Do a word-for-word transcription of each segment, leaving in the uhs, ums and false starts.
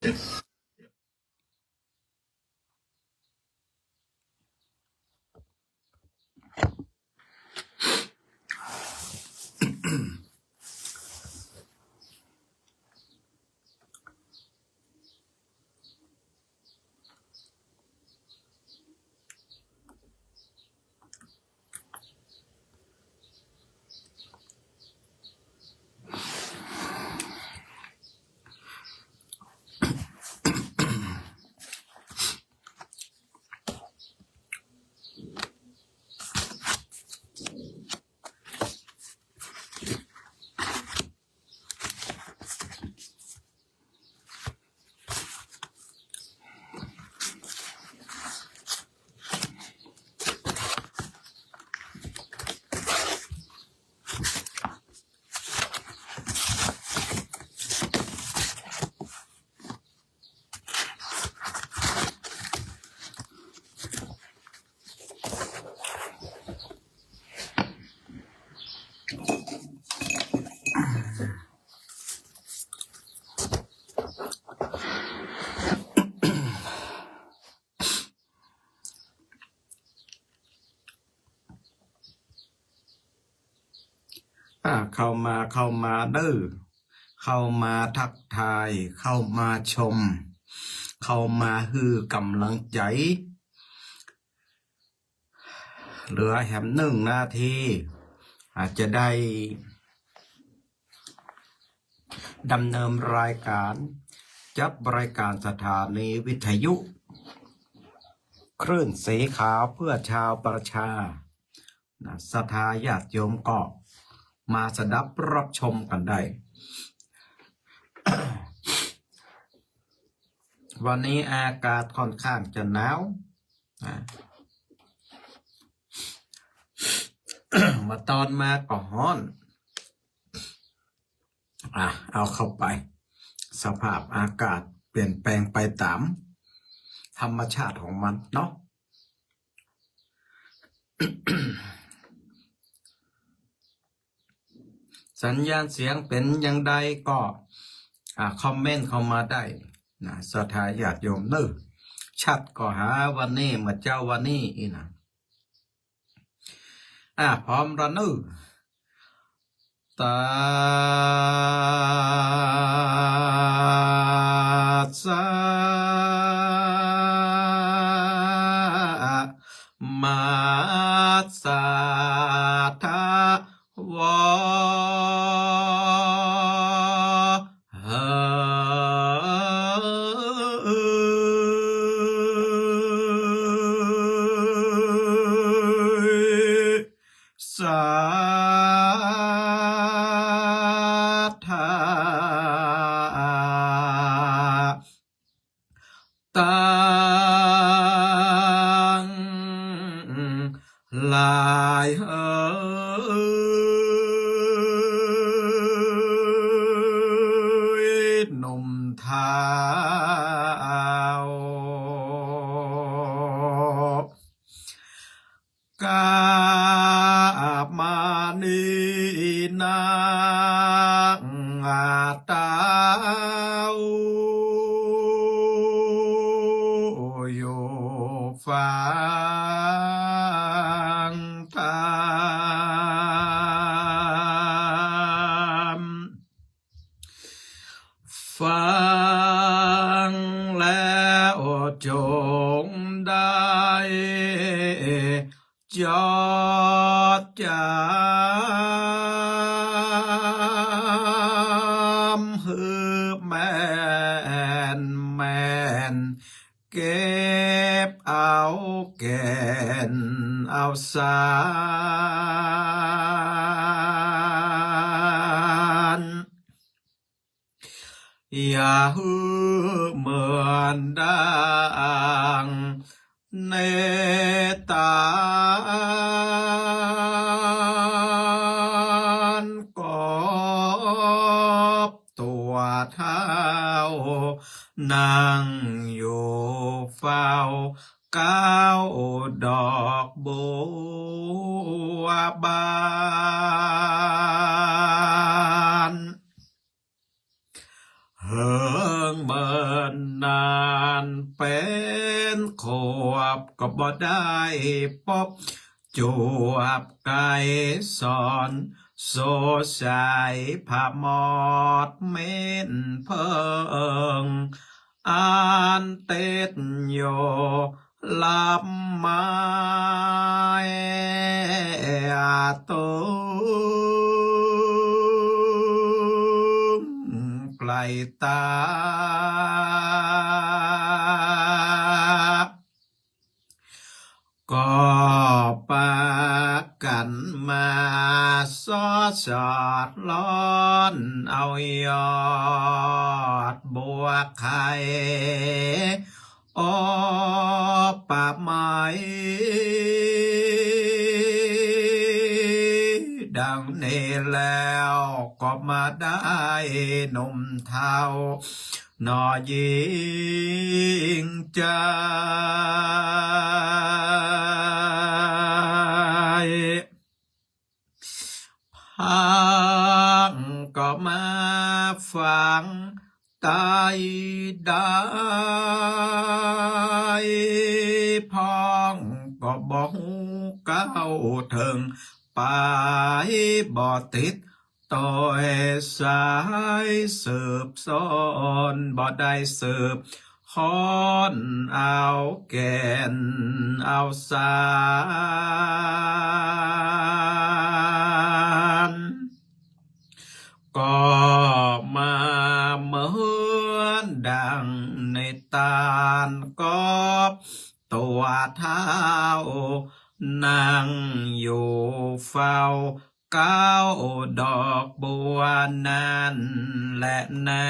อ่า เข้ามา เข้ามาเด้อ เข้ามาทักทาย เข้ามาชม เข้ามาหื้อก๋ำลังใจ๋ เหลือแหมนึ่งนาที อาจจะได้ดำเนินรายก๋าน จับรายก๋านสถานีวิทยุ คลื่นสีขาวเพื่อชาวประชา นะ ศรัทธาญาติโยมก็มาสดับรับชมกั๋นได้ วันนี้อากาศค่อนข้างจะหนาว นะ บ่าตอนมาก็ฮ้อน อ่ะ เอาเข้าไป สภาพอากาศเปลี่ยนแปลงไปต๋ามธรรมชาติของมันเนาะ สัญญาณเสียงเป๋นอย่างใดก็ อ่า คอมเมนต์เข้ามาได้นะ ศรัทธาญาติโยมเนาะ ชัดก็หาวันนี้ เมื่อเจ๊าวันนี้อี้นะ อ่า พร้อมละเนาะ ตัสสะ มะ สะ ทะ วะ หะ สะ ทะ ตัง หลาย เฮย หนุ่มเฒ่า กาบมานี้นา เต้า อยู่ฟังธรรม ฟังแล้วจงได้จดจ๋ำ หื้อแม่นแม่น เก็บเอาแก่นเอาสาร อย่าหื้อเหมือนดังเนตาล กบตั๋วเฒ่า นั่งอยู่เฝ้า เก๊าดอกบัวบาน ถิงเมินนานเป๋นขวบ ก็บ่ได้ปบ จวบไกรสอน โสใสผะหมอดเม้นเผิง อันติดอยู่ลำไม้ ตุ้มไกลตา ก็ปากั๋นมาซอสอดร้อนเอายอดบัวไข่ โอ้ปะไม้ ดังนี้แล้วก็มาได้หนุ่มเฒ่า หน่อญิงใจ๋ พังก็มาฟังใต้ได้ พ้องก็บ่ฮู้ก้าวเถิง ไปบ่ติด โตยสายสืบซ้อน บ่ได้สืบค้นเอาแก่นเอาสาร ก็มาเหมือนดังในตานกอบ ตั๋วเฒ่านั่งอยู่เฝ้า เก๊าดอกบัวนั้นแหละนา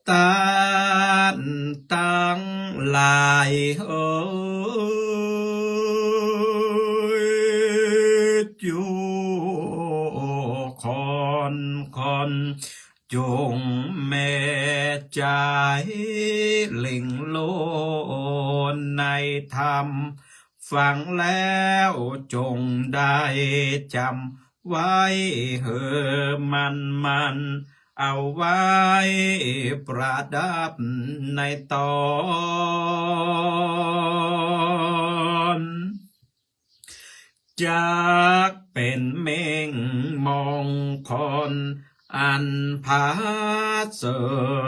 ต้านตังหลายเอ่ย จุคนคน จุ่งแม่ใจ๋ หลิ่งโลในธรรม ฟังแล้วจุ่งได้จำไว้หื้อมั่นมั่น เอาไว้ประดับในตน จักเป๋นเม็งมงคลอันผาเสริ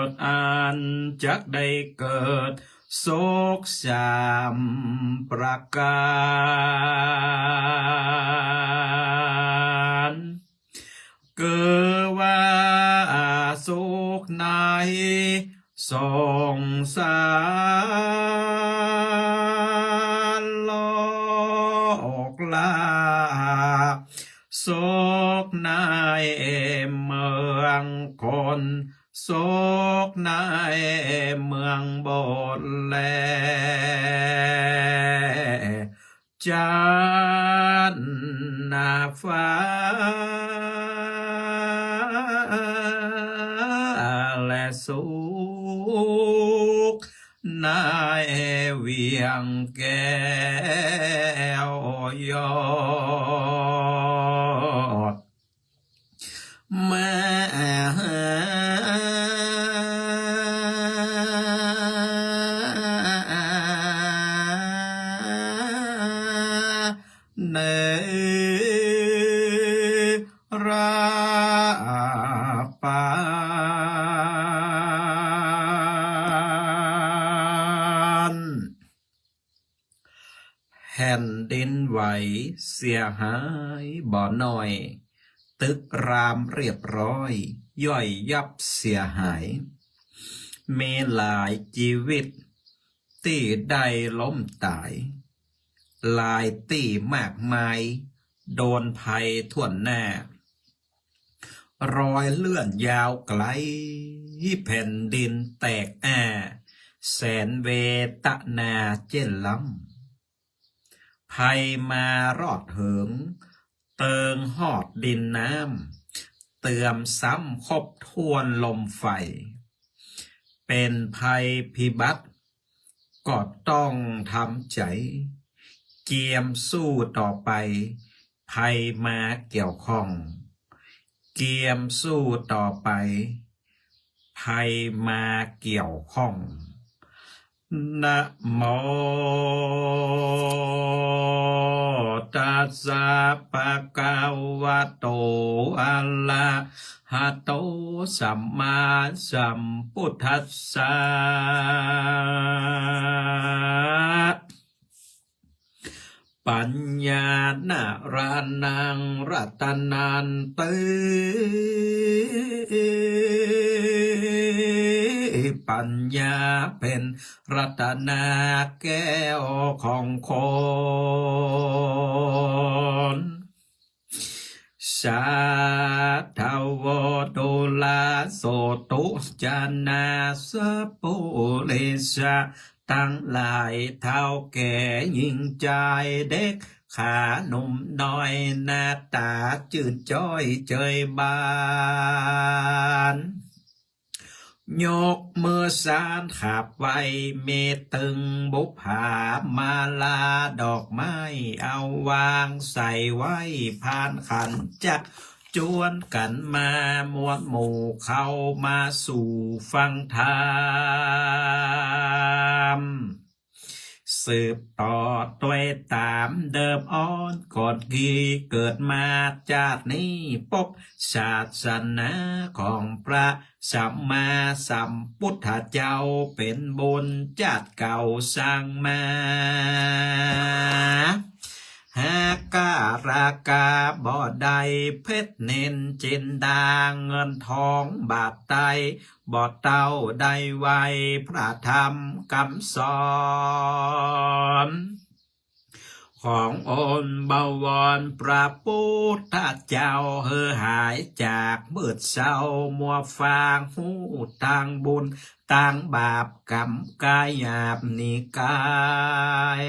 ฐ อันจักได้เกิดสุขสามประก๋าน คือว่าสุขในสงสารโลกลา สุขในเมืองคน สุขในเมืองบนแล จันทร์ฟ้า และสุขในเวียงแก้วยอด แม่เนรปาน แผ่นดินไหวเสียหายบ่น้อย ตึกรามเรียบร้อย ย่อยยับเสียหาย มีหลายจีวิตตี้ได้ล้มต๋าย หลายตี้มากมาย โดนภัยถ้วนหน้า รอยเลื่อนยาวไก๋ แผ่นดินแตกอ้า แสนเวตนาเจ้นล้ำ ภัยมารอดเถิง เติงฮอดดินน้ำ เติมซ้ำครบถ้วนลมไฟ เป๋นภัยพิบัติ ก็ต้องทำใจ๋ เกียมสู้ต่อไป ภัยมาเกี่ยวข้อง เกียมสู้ต่อไป ภัยมาเกี่ยวข้อง นะโมตัสสะ ภะคะวะโต อะระหะโต สัมมาสัมพุทธัสสะ ปัญญา นรานัง รัตนันติ ปัญญาเป๋นรัตนาแก้วของคน สาธะโว ตุลา โสตุ จานา สัปปุริสะ ตังหลาย เฒ่าแก่ ญิงจาย เด็ก ขาหนุ่มน้อย หน้าต๋าจื้นจ้อยเจยบาน ยกมือสานขับไหว้ มีตึงบุปผามาลาดอกไม้ เอาวางใส่ไว้ พานขันจักรจวนกั๋นมา มวลหมู่เข้ามาสู่ฟังธรรม สืบต่อตวยต๋ามเดิมอ้อนก่อนที เกิดมาจาตินี้ ปบศาสนาของพระสัมมาสัมพุทธเจ้า เป๋นบุญจาติเก่าสร้างมา หาการาคาบ่ได้ เพชรนิลจินดา เงินทองบาทไต บ่เต้าได้ไหว้ พระธรรมกำสอน ขององค์บวรพระพุทธเจ้า หื้อหายจากมืดเศร้ามัวฟาง ฮู้ตางบุญตางบาป กรรมกายหยาบนี้กาย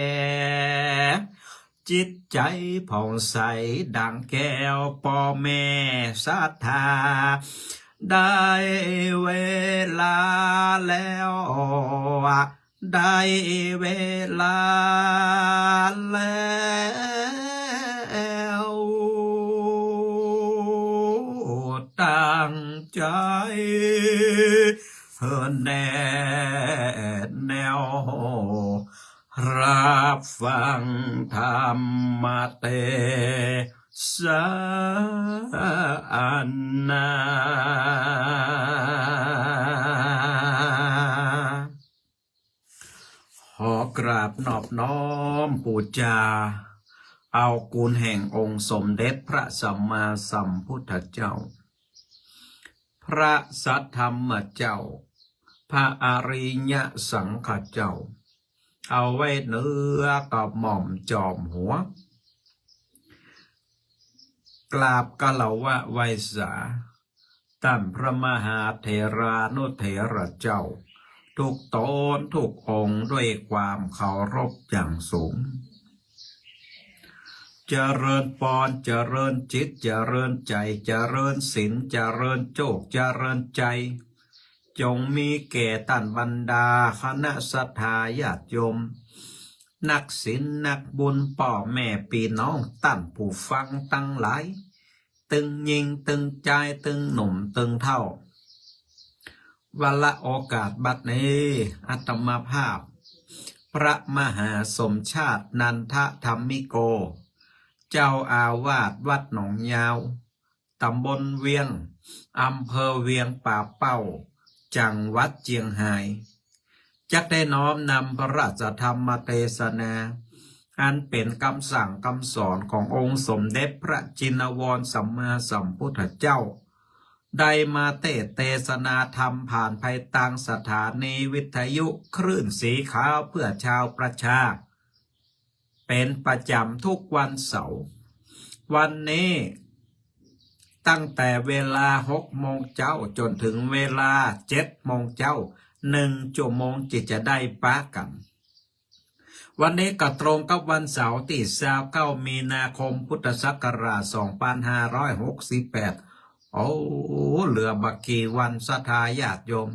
จิตใจ๋ผ่องใสดั่งแก้ว ป้อแม่ศรัทธา ได้เวลาแล้ว ได้เวลาแล้ว ตั้งใจ๋ แน่แน่ว รับฟังธรรมเตสนา ขอกราบนอบน้อมปู๋จา เอากุณแห่งองค์สมเด็จพระสัมมาสัมพุทธเจ้า พระสัทธรรมเจ้า พระอริยสังฆเจ้า เอาไว้เหนือกระหม่อมจอมหัว กราบคารวะไหว้สา ต้านพระมหาเถรานุเถระเจ้า ทุกต๋นทุกองค์ ด้วยความเคารพอย่างสูง เจริญปอน เจริญจิต เจริญใจ๋ เจริญศีล เจริญโจค เจริญชัย จงมีแก่ต้านบรรดาคณะศรัทธาญาติโยม นักศีลนักบุญ ป้อแม่ปี้น้อง ต้านผู้ฟังตังหลาย ตึงญิงตึงจาย ตึงหนุ่มตึงเฒ่า วาระโอกาสบัดนี้ อาตมาภาพ พระมหาสมชาติ นันทธรรมิโก เจ้าอาวาสวัดหนองยาว ต๋ำบลเวียง อำเภอเวียงป่าเป้า จังหวัดเจียงฮาย จักได้น้อมนำพระราชธรรมเตสนา อันเป๋นกำสั่งกำสอนขององค์สมเด็จพระจินวรสัมมาสัมพุทธเจ้า ได้มาเตสน์เตสนาธรรม ผ่านไปตางสถานีวิทยุคลื่นสีขาวเพื่อชาวประชา เป๋นประจ๋ำทุกวันเสาร์ วันนี้ ตั้งแต่เวลาหกโมงเจ๊าจ๋นเถิงเวลาเจ็ดโมงเจ๊า นึ่งจั่วโมงจึงจะได้ปะกั๋น วันนี้ก็ตรงกับวันเสาร์ตี้ซาวเก้ามีนาคมพุทธศักราชสองปันห้าร้อยหกสิบแปด โอ้ เหลือบ่กี่วันศรัทธาญาติโยม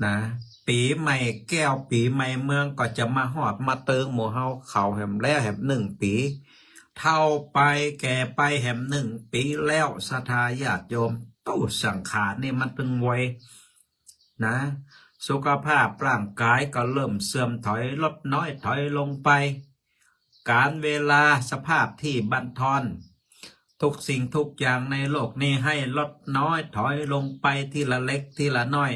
นะ ปี๋ใหม่แก้วปี๋ใหม่เมืองก็จะมาฮอดมาเติงหมู่เฮาเขาแหมแล้วแหมนึ่งปี๋ เฒ่าไปแก่ไปแหมหนึ่งปี๋แล้ว ศรัทธาญาติโยม โอ้ สังขารนี่มันตึงไวนะ สุขภาพร่างกายก็เริ่มเสื่อมถอยลดน้อยถอยลงไป กาลเวลาสภาพตี้บั่นทอน ทุกสิ่งทุกอย่างในโลกนี้ให้ลดน้อยถอยลงไปทีละเล็กทีละน้อย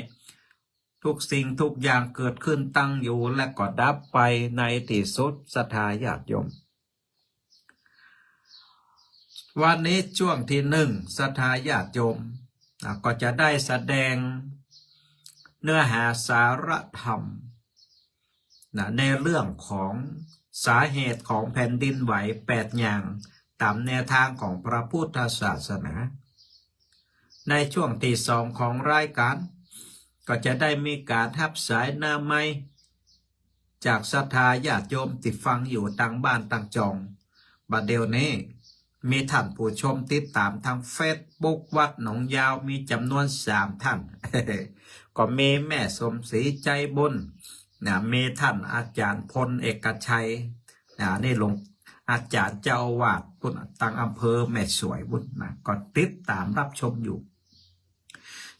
ทุกสิ่งทุกอย่างเกิดขึ้นตั้งอยู่และก็ดับไปในตี้สุด ศรัทธาญาติโยม วันนี้ช่วงตี้หนึ่ง ศรัทธาญาติโยม อ่ะ ก็จะได้แสดงเนื้อหาสาระธรรม นะ ในเรื่องของสาเหตุของแผ่นดินไหวแปดอย่าง ต๋ามแนวทางของพระพุทธศาสนา ในช่วงตี้สองของรายก๋าน ก็จะได้มีก๋านฮับสายหน้าไมค์จากศรัทธาญาติโยมตี้ฟังอยู่ตางบ้านตางจ่อง บ่าเดี่ยวนี้มีท่านผู้ชมติดต๋ามตางเฟซบุ๊กวัดหนองยาว มีจ๋ำนวนสามท่าน ก็มีแม่สมศรีใจบุญนะ มีท่านอาจ๋ารย์พลเอกชัยนะ นี่หลวงอาจ๋ารย์เจ้าอาวาสปุ้น ตางอำเภอแม่สวยปุ้นนะ ก็ติดต๋ามฮับชมอยู่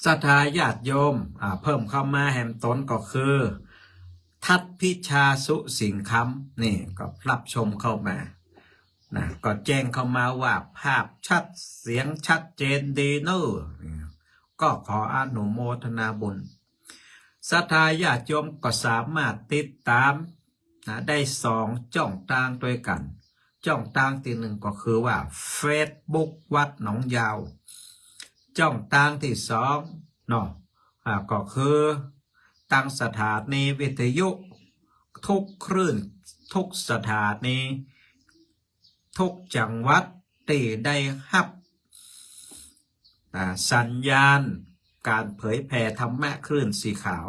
ศรัทธาญาติโยม อ่า เพิ่มเข้ามาแหมต๋นก็คือ ทัศน์พิชา สุสิงคำ นี่ก็ฮับชมเข้ามานะ ก็แจ้งเข้ามาว่าภาพชัดเสียงชัดเจนดีเนอะ ก็ขออนุโมทนาบุญ ศรัทธาญาติโยมก็สามารถติดต๋ามนะ ได้สองจ้องตางตวยกั๋น จ้องตางตี้หนึ่งก็คือว่าเฟซบุ๊กวัดหนองยาว จ้องตางตี้สองเนาะ อ่า ก็คือตางสถานีวิทยุทุกคลื่น ทุกสถานี ทุกจังหวัดตี้ได้ฮับ อ่า สัญญาณก๋านเผยแผ่ธรรมะคลื่นสีขาว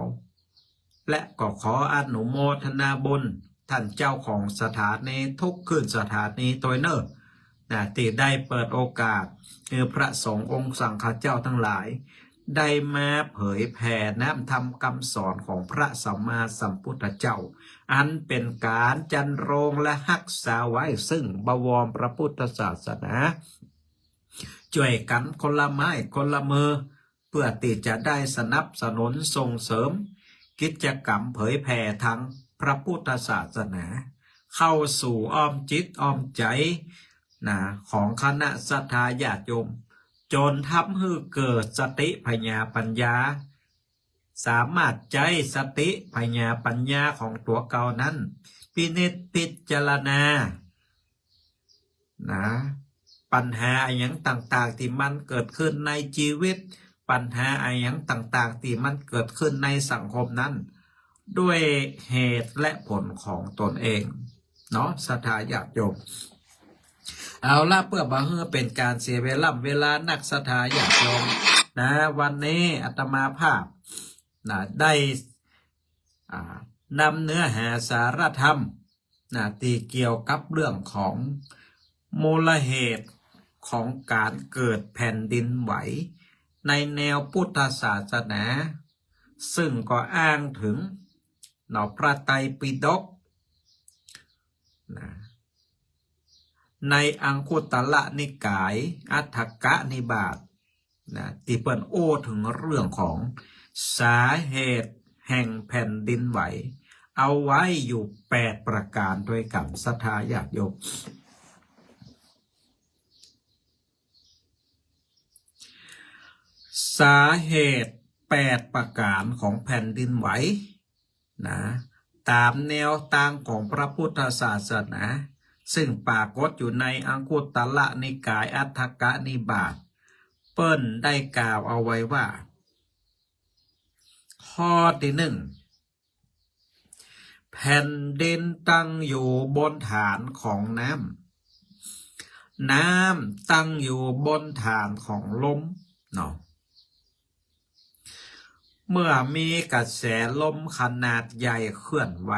และก็ขออนุโมทนาบุญท่านเจ้าของสถานีทุกคลื่นสถานีตวยเนอะ นะ ตี้ได้เปิดโอกาสหื้อพระสงฆ์องค์สังฆเจ้าตังหลาย ได้มาเผยแผ่น้ำธรรมกำสอนของพระสัมมาสัมพุทธเจ้า อันเป๋นก๋านจันโรงและฮักษาไว้ซึ่งบวรพระพุทธศาสนา จ้วยกั๋นคนละไม้คนละมือ เปื้อตี้จะได้สนับสนุนส่งเสริมกิจกรรมเผยแผ่ตางพระพุทธศาสนา เข้าสู่อ้อมจิตอ้อมใจ๋นะ ของคณะศรัทธาญาติโยม จ๋นทำหื้อเกิดสติผญาปัญญา สามารถใจ๊สติผญาปัญญาของตั๋วเก่านั้น พินิจพิจารณา นะ ปัญหาอะหยังต่างๆ ตี้มันเกิดขึ้นในจีวิต ปัญหาอะหยังต่างๆ ตี้มันเกิดขึ้นในสังคมนั้น ด้วยเหตุและผลของตนเองเนาะ ศรัทธาญาติโยม เอาละ เปื้อบ่หื้อเป๋นก๋านเสียเวล่ำเวลานัก ศรัทธาญาติโยมนะ วันนี้อาตมาภาพนะ ได้ อ่า นำเนื้อหาสาระธรรม นะ ตี้เกี่ยวกับเรื่องของมูลเหตุของก๋านเกิดแผ่นดินไหวในแนวพุทธศาสนา ซึ่งก็อ้างเถิงเนาะ พระไตรปิฎกนะ ในอังคุตตรนิกาย อัฏฐกนิบาต นะ ตี้เปิ้นอู้เถิงเรื่องของสาเหตุแห่งแผ่นดินไหว เอาไว้อยู่แปดประก๋านตวยกั๋น ศรัทธาญาติโยม สาเหตุแปดประก๋านของแผ่นดินไหว นะ ต๋ามแนวตางของพระพุทธศาสนา ซึ่งปรากฏอยู่ในอังคุตตรนิกายอัฏฐกนิบาต เปิ้นได้กล่าวเอาไว้ว่า ข้อตี้หนึ่ง แผ่นดินตั้งอยู่บนฐานของน้ำ น้ำตั้งอยู่บนฐานของลมเนาะ เมื่อมีกระแสลมขนาดใหญ่เคลื่อนไหว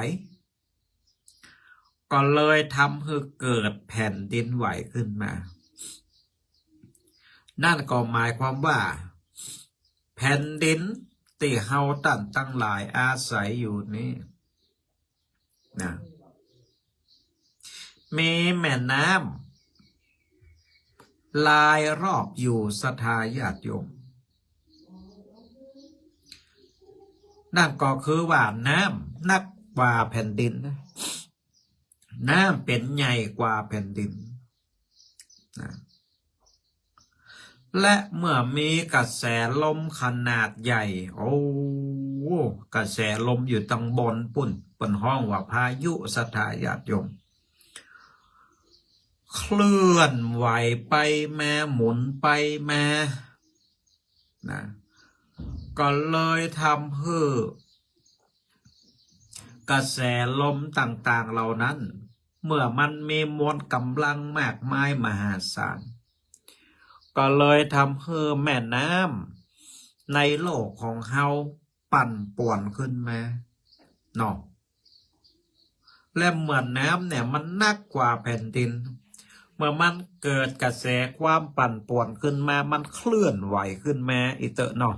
ก็เลยทำหื้อเกิดแผ่นดินไหวขึ้นมา นั่นก็หมายความว่า แผ่นดินตี้เฮาต้านตังหลายอาศัยอยู่นี้นะ มีแม่น้ ลายรอบอยู่ ศรัทธาญาติโยม นั่นก็คือว่าน้ำนักกว่าแผ่นดินนะ น้ำเป๋นใหญ่กว่าแผ่นดินนะ และเมื่อมีกระแสลมขนาดใหญ่ โอ้ กระแสลมอยู่ตังบนปุ้น เปิ้นฮ้องว่าพายุ ศรัทธาญาติโยม เคลื่อนไหวไปมา หมุนไปมานะ ก็เลยทำหื้อ กระแสลมต่างๆ เหล่านั้น เมื่อมันมีมวลก๋ำลังมากมายมหาศาล ก็เลยทำหื้อแม่น้ำในโลกของเฮาปั่นป่วนขึ้นมาเนาะ และเมื่อน้ำเนี่ยมันนักกว่าแผ่นดิน เมื่อมันเกิดกระแสความปั่นป่วนขึ้นมา มันเคลื่อนไหวขึ้นมาอีเต๊อะเนาะ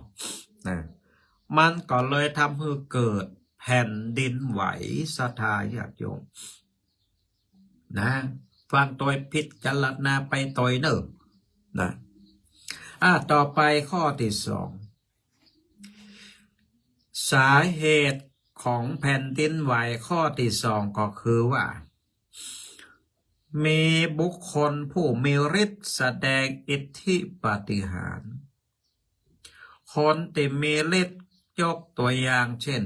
นะ มันก็เลยทำหื้อเกิดแผ่นดินไหว ศรัทธาญาติโยม นะ ฟังโตยพิจารณาไปโตยเน่อ นะ อ่ะ ต่อไปข้อตี้สอง สาเหตุของแผ่นดินไหวข้อตี้สองก็คือว่า มีบุคคลผู้มีฤทธิ์แสดงอิทธิปาฏิหาริย์ คนตี้มีฤทธิ์ ยกตัวอย่างเช่น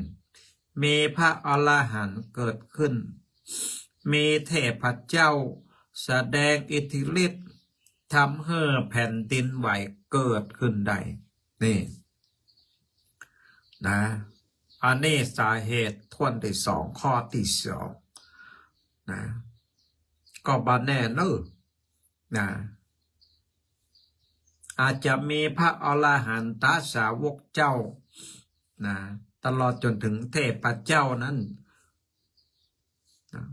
มีพระอรหันต์เกิดขึ้น มีเทพเจ้าแสดงอิทธิฤทธิ์ ทำหื้อแผ่นดินไหวเกิดขึ้นได้ นี่ นะ อันนี้สาเหตุถ้วนตี้สอง ข้อตี้สอง นะ ก็บ่แน่เน่อ นะ อาจจะมีพระอรหันตสาวกเจ้า นะ ตลอดจนถึงเทพเจ้านั้น นะ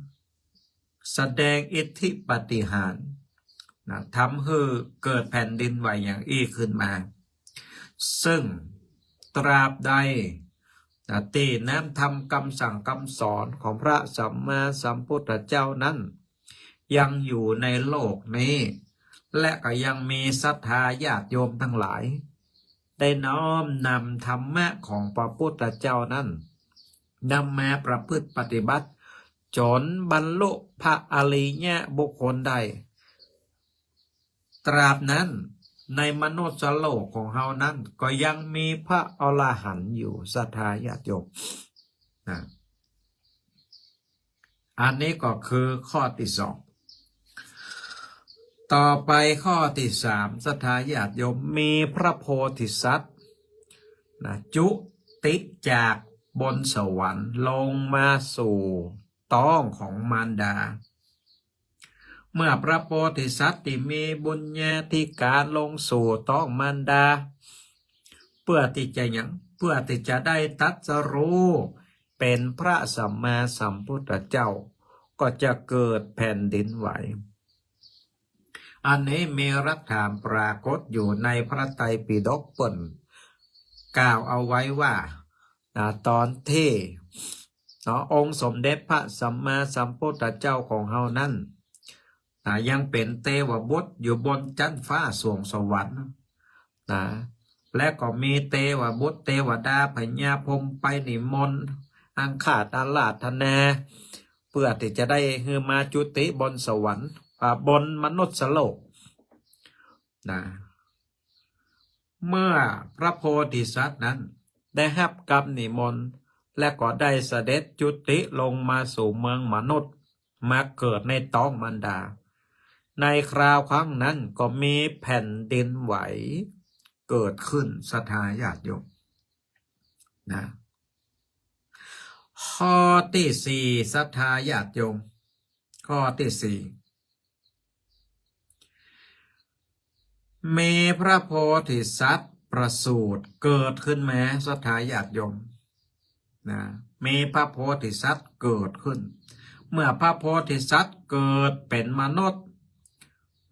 แสดงอิทธิปาฏิหาริย์ นะ ทำหื้อเกิดแผ่นดินไหวอย่างอี้ขึ้นมา ซึ่งตราบใด นะ ตี้น้ำธรรมกำสั่งกำสอนของพระสัมมาสัมพุทธเจ้านั้น ยังอยู่ในโลกนี้ และก็ยังมีศรัทธาญาติโยมทั้งหลาย ได้น้อมนำธรรมะของพระพุทธเจ้านั้น นำมาประพฤติปฏิบัติ จนบรรลุพระอริยบุคคลได้ ตราบนั้นในมนุษย์โลกของเฮานั้น ก็ยังมีพระอรหันต์อยู่ ศรัทธาญาติโยม นะ อันนี้ก็คือข้อตี้สอง ต่อไปข้อตี้สาม ศรัทธาญาติโยม มีพระโพธิสัตว์ นะ จุติจากบนสวรรค์ลงมาสู่ต๊องของมารดา เมื่อพระโพธิสัตว์ตี้มีบุญญาธิการลงสู่ต๊องมารดา เปื้อตี้จะหยัง เปื้อตี้จะได้ตรัสรู้เป๋นพระสัมมาสัมพุทธเจ้า ก็จะเกิดแผ่นดินไหว อันนี้มีหลักฐานปรากฏอยู่ในพระไตรปิฎก เปิ้นกล่าวเอาไว้ว่า นะ ต๋อนตี้ เนาะ องค์สมเด็จพระสัมมาสัมพุทธเจ้าของเฮานั้น นะ ยังเป๋นเตวบุตรอยู่บนจั๊นฟ้าสวงสวรรค์ นะ และก็มีเตวบุตรเตวดาพญาพรหมไปนิมนต์ อังคาสอาราธนา เปื้อตี้จะได้หื้อมาจุติบนสวรรค์ อ่า บนมนุษย์โลก นะ เมื่อพระโพธิสัตว์นั้นได้ฮับกำนิมนต์ และก็ได้เสด็จจุติลงมาสู่เมืองมนุษย์ มาเกิดในต๊องมารดา ในคราวครั้งนั้นก็มีแผ่นดินไหวเกิดขึ้น ศรัทธาญาติโยม นะ ข้อตี้สี่ ศรัทธาญาติโยม ข้อตี้สี่ มีพระโพธิสัตว์ประสูติเกิดขึ้นมา ศรัทธาญาติโยม นะ มีพระโพธิสัตว์เกิดขึ้น เมื่อพระโพธิสัตว์เกิดเป๋นมนุษย์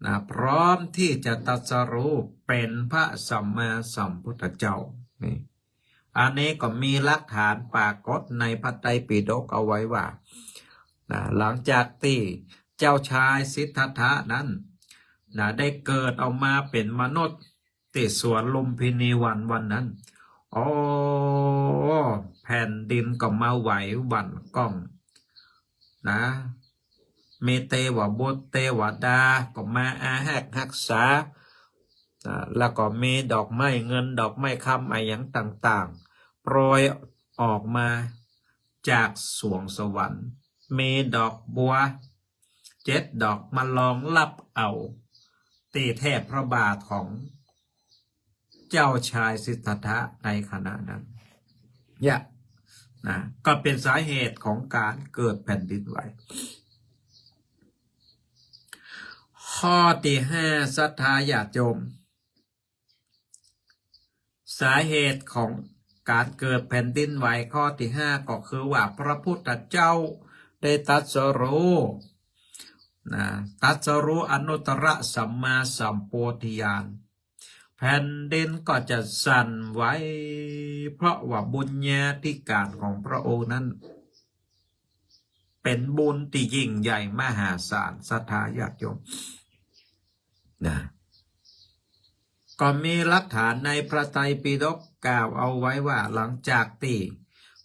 นะ พร้อมตี้จะตรัสรู้เป๋นพระสัมมาสัมพุทธเจ้า นี่ อันนี้ก็มีหลักฐานปรากฏในพระไตรปิฎกเอาไว้ว่า นะ หลังจากตี้เจ้าชายสิทธัตถะนั้น นะ ได้เกิดออกมาเป๋นมนุษย์ตี้สวนลุมพินีวันวันนั้น โอ้ แผ่นดินก็มาไหวหวั่นก้องนะ มีเตวบุตรเตวดาก็มาอารักขาฮักษา อ่า แล้วก็มีดอกไม้เงินดอกไม้คำอะหยังต่างๆ โปรยออกมาจากสวงสวรรค์ มีดอกบัวเจ็ดดอกมารองรับเอาตี้แท่นพระบาทของเจ้าชายสิทธัตถะในขณะนั้น เนี่ย นะ ก็เป๋นสาเหตุของก๋านเกิดแผ่นดินไหว ข้อตี้ห้า ศรัทธาญาติโยม สาเหตุของก๋านเกิดแผ่นดินไหวข้อตี้ห้าก็คือว่าพระพุทธเจ้าได้ตรัสรู้ นะ ตรัสรู้อนุตตรสัมมาสัมโพธิญาณ แผ่นดินก็จะสั่นไหว เพราะว่าบุญญาธิการของพระองค์นั้น เป๋นบุญตี้ยิ่งใหญ่มหาศาล ศรัทธาญาติโยม นะ ก็มีหลักฐานในพระไตรปิฎกกล่าวเอาไว้ว่าหลังจากตี้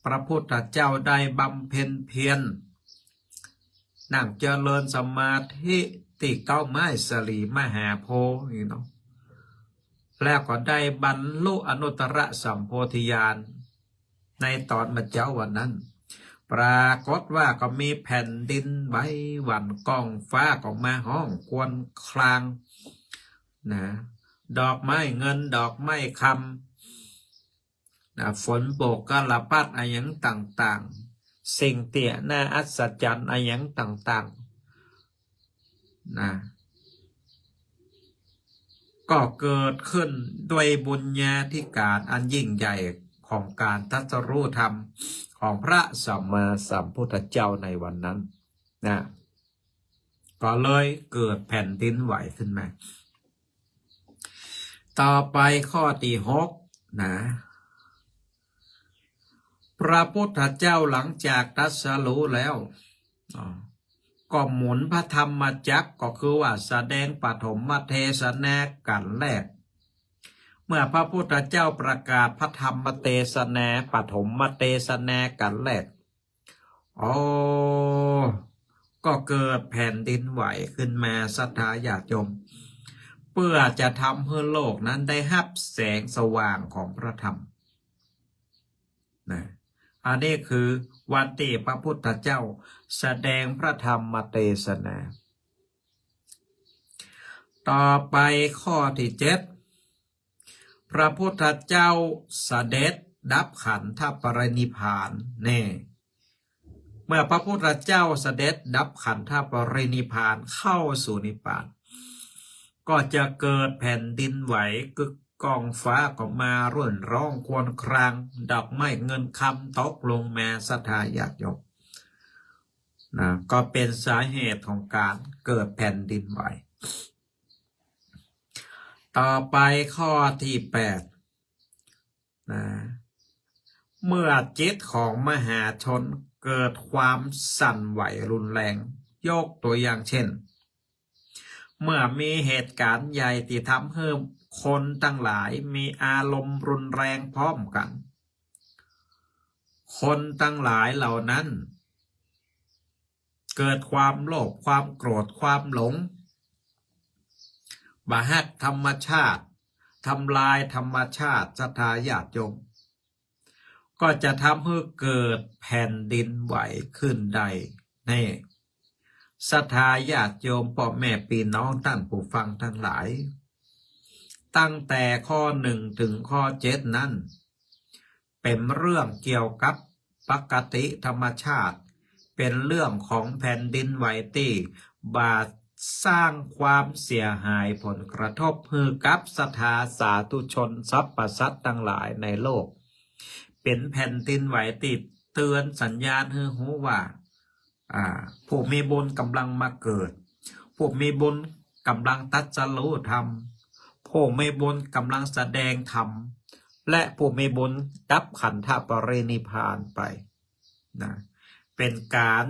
พระพุทธเจ้าได้บำเพ็ญเพียร นั่งเจริญสมาธิตี้เก๊าไม้สลีมหาโพธิ์นี่เนาะ แล้วก็ได้บรรลุอนุตตรสัมโพธิญาณในต๋อนบ่ายเจ๊าวันนั้น ปรากฏว่าก็มีแผ่นดินไหวหวั่นก้อง ฟ้าก็มาฮ้องครวญคราง นะ ดอกไม้เงินดอกไม้คำ นะ ฝนโปรกกาละปัดอะหยังต่างๆ สิ่งตี้น่าอัศจรรย์อะหยังต่างๆ นะ ก็เกิดขึ้นด้วยบุญญาธิการอันยิ่งใหญ่ของก๋านตรัสรู้ธรรมของพระสัมมาสัมพุทธเจ้าในวันนั้น นะ ก็เลยเกิดแผ่นดินไหวขึ้นมา ต่อไปข้อตี้หก นะ พระพุทธเจ้าหลังจากตรัสรู้แล้ว อ๋อ ก็หมุนพระธรรมจักร ก็คือว่าแสดงปฐมเทศนากัณฑ์แรก เมื่อพระพุทธเจ้าประกาศพระธรรมเทศนา ปฐมเทศนากัณฑ์แรก อ๋อ ก็เกิดแผ่นดินไหวขึ้นมา ศรัทธาญาติโยม เพื่อจะทำหื้อโลกนั้นได้ฮับแสงสว่างของพระธรรม นะ อันนี้คือวันตี้พระพุทธเจ้าแสดงพระธรรมเทศนา ต่อไปข้อตี้เจ็ด พระพุทธเจ้าเสด็จดับขันธปรินิพพาน แน่ เมื่อพระพุทธเจ้าเสด็จดับขันธปรินิพพานเข้าสู่นิพพาน ก็จะเกิดแผ่นดินไหวกึกก้อง ฟ้าก็มาร่นร้องครวญคราง ดอกไม้เงินคำตกลงมา ศรัทธาญาติโยม นะ ก็เป๋นสาเหตุของก๋านเกิดแผ่นดินไหว ต่อไปข้อตี้แปด นะ เมื่อจิตของมหาชนเกิดความสั่นไหวรุนแรง ยกตัวอย่างเช่น เมื่อมีเหตุก๋ารณ์ใหญ่ตี้ทำหื้อคนตังหลายมีอารมณ์รุนแรงพร้อมกั๋น คนตังหลายเหล่านั้น เกิดความโลภ ความโกรธ ความหลง บ่ฮักธรรมชาติ ทำลายธรรมชาติ ศรัทธาญาติโยม ก็จะทำหื้อเกิดแผ่นดินไหวขึ้นได้แน่ ศรัทธาญาติโยม ป้อแม่ปี้น้องต้านผู้ฟังตังหลาย ตั้งแต่ข้อหนึ่งถึงข้อเจ็ดนั้น เป๋นเรื่องเกี่ยวกับปกติธรรมชาติ เป๋นเรื่องของแผ่นดินไหวตี้บ่าสร้างความเสียหายผลกระทบหื้อกับศรัทธาสาธุชนสรรพสัตว์ตังหลายในโลก เป๋นแผ่นดินไหวตี้เตือนสัญญาณหื้อฮู้ว่า อ่า ผู้มีบุญก่ำลังมาเกิด ผู้มีบุญก่ำลังตรัสรู้ธรรม ผู้มีบุญก่ำลังแสดงธรรม และผู้มีบุญดับขันธปรินิพพานไป นะ เป๋นก๋าน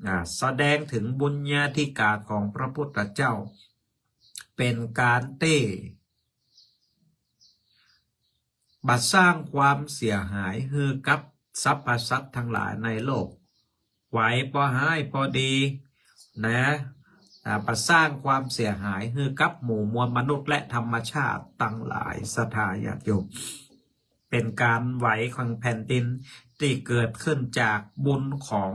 อ่า แสดงเถิงบุญญาธิก๋ารของพระพุทธเจ้า ป๋นก๋านตี้บ่สร้างความเสียหายหื้อกับสรรพสัตว์ตังหลายในโลก ไหวปอฮ้ายปอดี นะ อ่า บ่สร้างความเสียหายหื้อกับหมู่มวลมนุษย์และธรรมชาติตังหลาย ศรัทธาญาติโยม ป๋นก๋านไหวของแผ่นดินตี้เกิดขึ้นจากบุญของ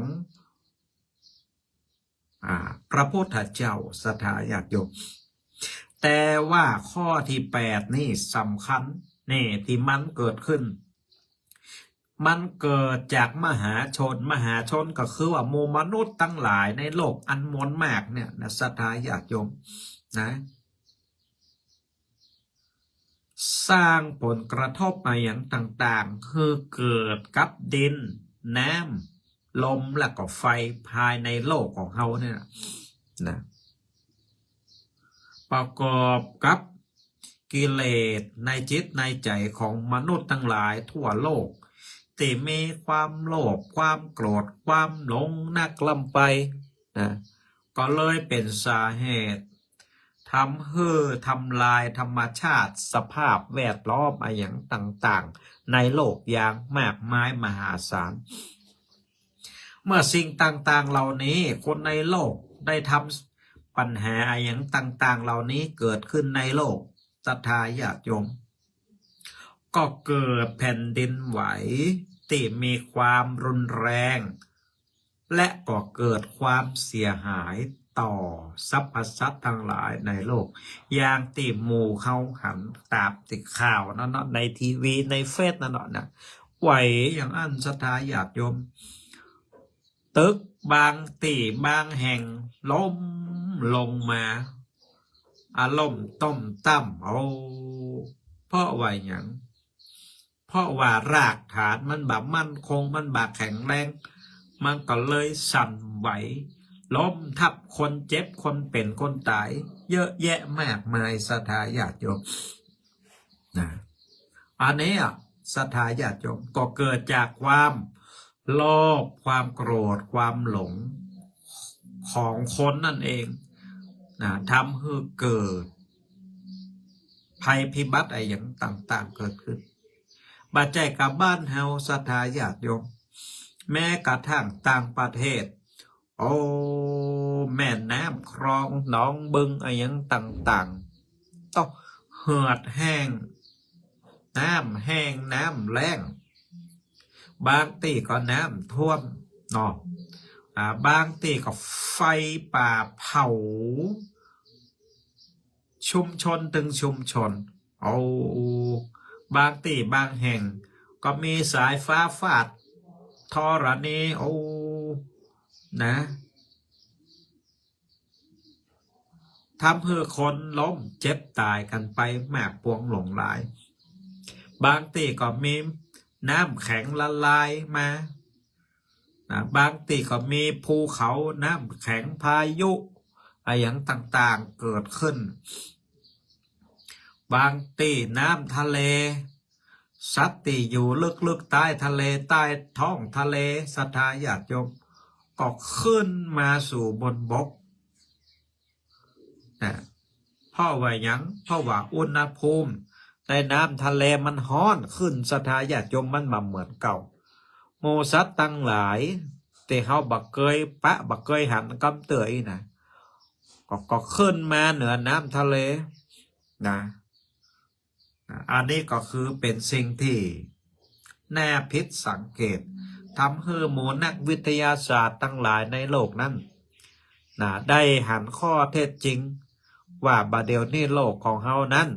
อ่า พระพุทธเจ้า ศรัทธาญาติโยม แต่ว่าข้อตี้แปดนี่สำคัญ นี่ตี้มันเกิดขึ้น มันเกิดจากมหาชน มหาชนก็คือว่าหมู่มนุษย์ตังหลายในโลกอันมวลมากเนี่ยนะ ศรัทธาญาติโยม นะ สร้างผลกระทบมาอย่างต่างๆ คือเกิดกับดิน น้ำ ลม และก็ไฟภายในโลกของเฮาเนี่ยนะ ประกอบกับกิเลสในจิตในใจ๋ของมนุษย์ตังหลายทั่วโลก ตี้มีความโลภ ความโกรธ ความหลงนักล้ำไป นะ ก็เลยเป๋นสาเหตุ ทำหื้อทำลายธรรมชาติสภาพแวดล้อมอะหยังต่างๆ ในโลกอย่างมากมายมหาศาล เมื่อสิ่งต่างๆ เหล่านี้ คนในโลกได้ทำปัญหาอะหยังต่างๆ เหล่านี้เกิดขึ้นในโลก ศรัทธาญาติโยม ก็เกิดแผ่นดินไหวตี้มีความรุนแรง และก็เกิดความเสียหายต่อสรรพสัตว์ตังหลายในโลก อย่างตี้หมู่เฮาหันต๋ามตี้ข่าวนั่นเนาะ ในทีวี ในเฟซนั่นเนาะนะ ไหวอย่างอั้น ศรัทธาญาติโยม ตึกบางตี้บางแห่งล้มลงมา อะ ล้มต้มตั้ม โอ้ เพราะว่าหยัง เพราะว่ารากฐานมันบ่มั่นคง มันบ่แข็งแรง มันก็เลยสั่นไหว ล้มทับคนเจ็บ คนเป๋น คนต๋าย เยอะแยะมากมาย ศรัทธาญาติโยม นะ อันนี้อะ ศรัทธาญาติโยม ก็เกิดจากความโลภ ความโกรธ ความหลงของคนนั่นเอง นะ ทำหื้อเกิดภัยพิบัติอะหยังต่างๆ เกิดขึ้น บ่ใจ้ก้าบ้านเฮา ศรัทธาญาติโยม แม้กระทั่งต่างประเทศ โอ้ แม่น้ำคลองหนองบึงอะหยังต่างๆ ต้องเหือดแห้ง น้ำแห้ง น้ำแล้ง บางตี้ก็น้ำท่วมเนาะ อ่า บางตี้ก็ไฟป่าเผา ชุมชนตึงชุมชน โอ้ บางตี้บางแห่งก็มีสายฟ้าฟาดธรณี โอ้ นะ ทำหื้อคนล้มเจ็บต๋ายกั๋นไปมากปวงหลวงหลาย บางตี้ก็มีน้ำแข็งละลายมา นะ บางตี้ก็มีภูเขาน้ำแข็ง พายุอะหยังต่างๆ เกิดขึ้น บางตี้น้ำทะเล สัตว์ตี้อยู่ลึกๆ ใต้ทะเล ใต้ท้องทะเล ศรัทธาญาติโยม ก็ขึ้นมาสู่บนบก นะ เพราะว่าหยัง เพราะว่าอุณหภูมิในน้ำทะเลมันฮ้อนขึ้น ศรัทธาญาติโยม มันบ่เหมือนเก่า หมู่สัตว์ตังหลายตี้เฮาบ่เกยปะ บ่เกยหันกำเตื้ออี้นะ ก็ ก็ขึ้นมาเหนือน้ำทะเล นะ นะ อันนี้ก็คือเป๋นสิ่งตี้น่าผิดสังเกต ทำหื้อหมู่นักวิทยาศาสตร์ตังหลายในโลกนั้น นะ ได้หันข้อเท็จจริงว่าบ่าเดี่ยวนี้โลกของเฮานั้น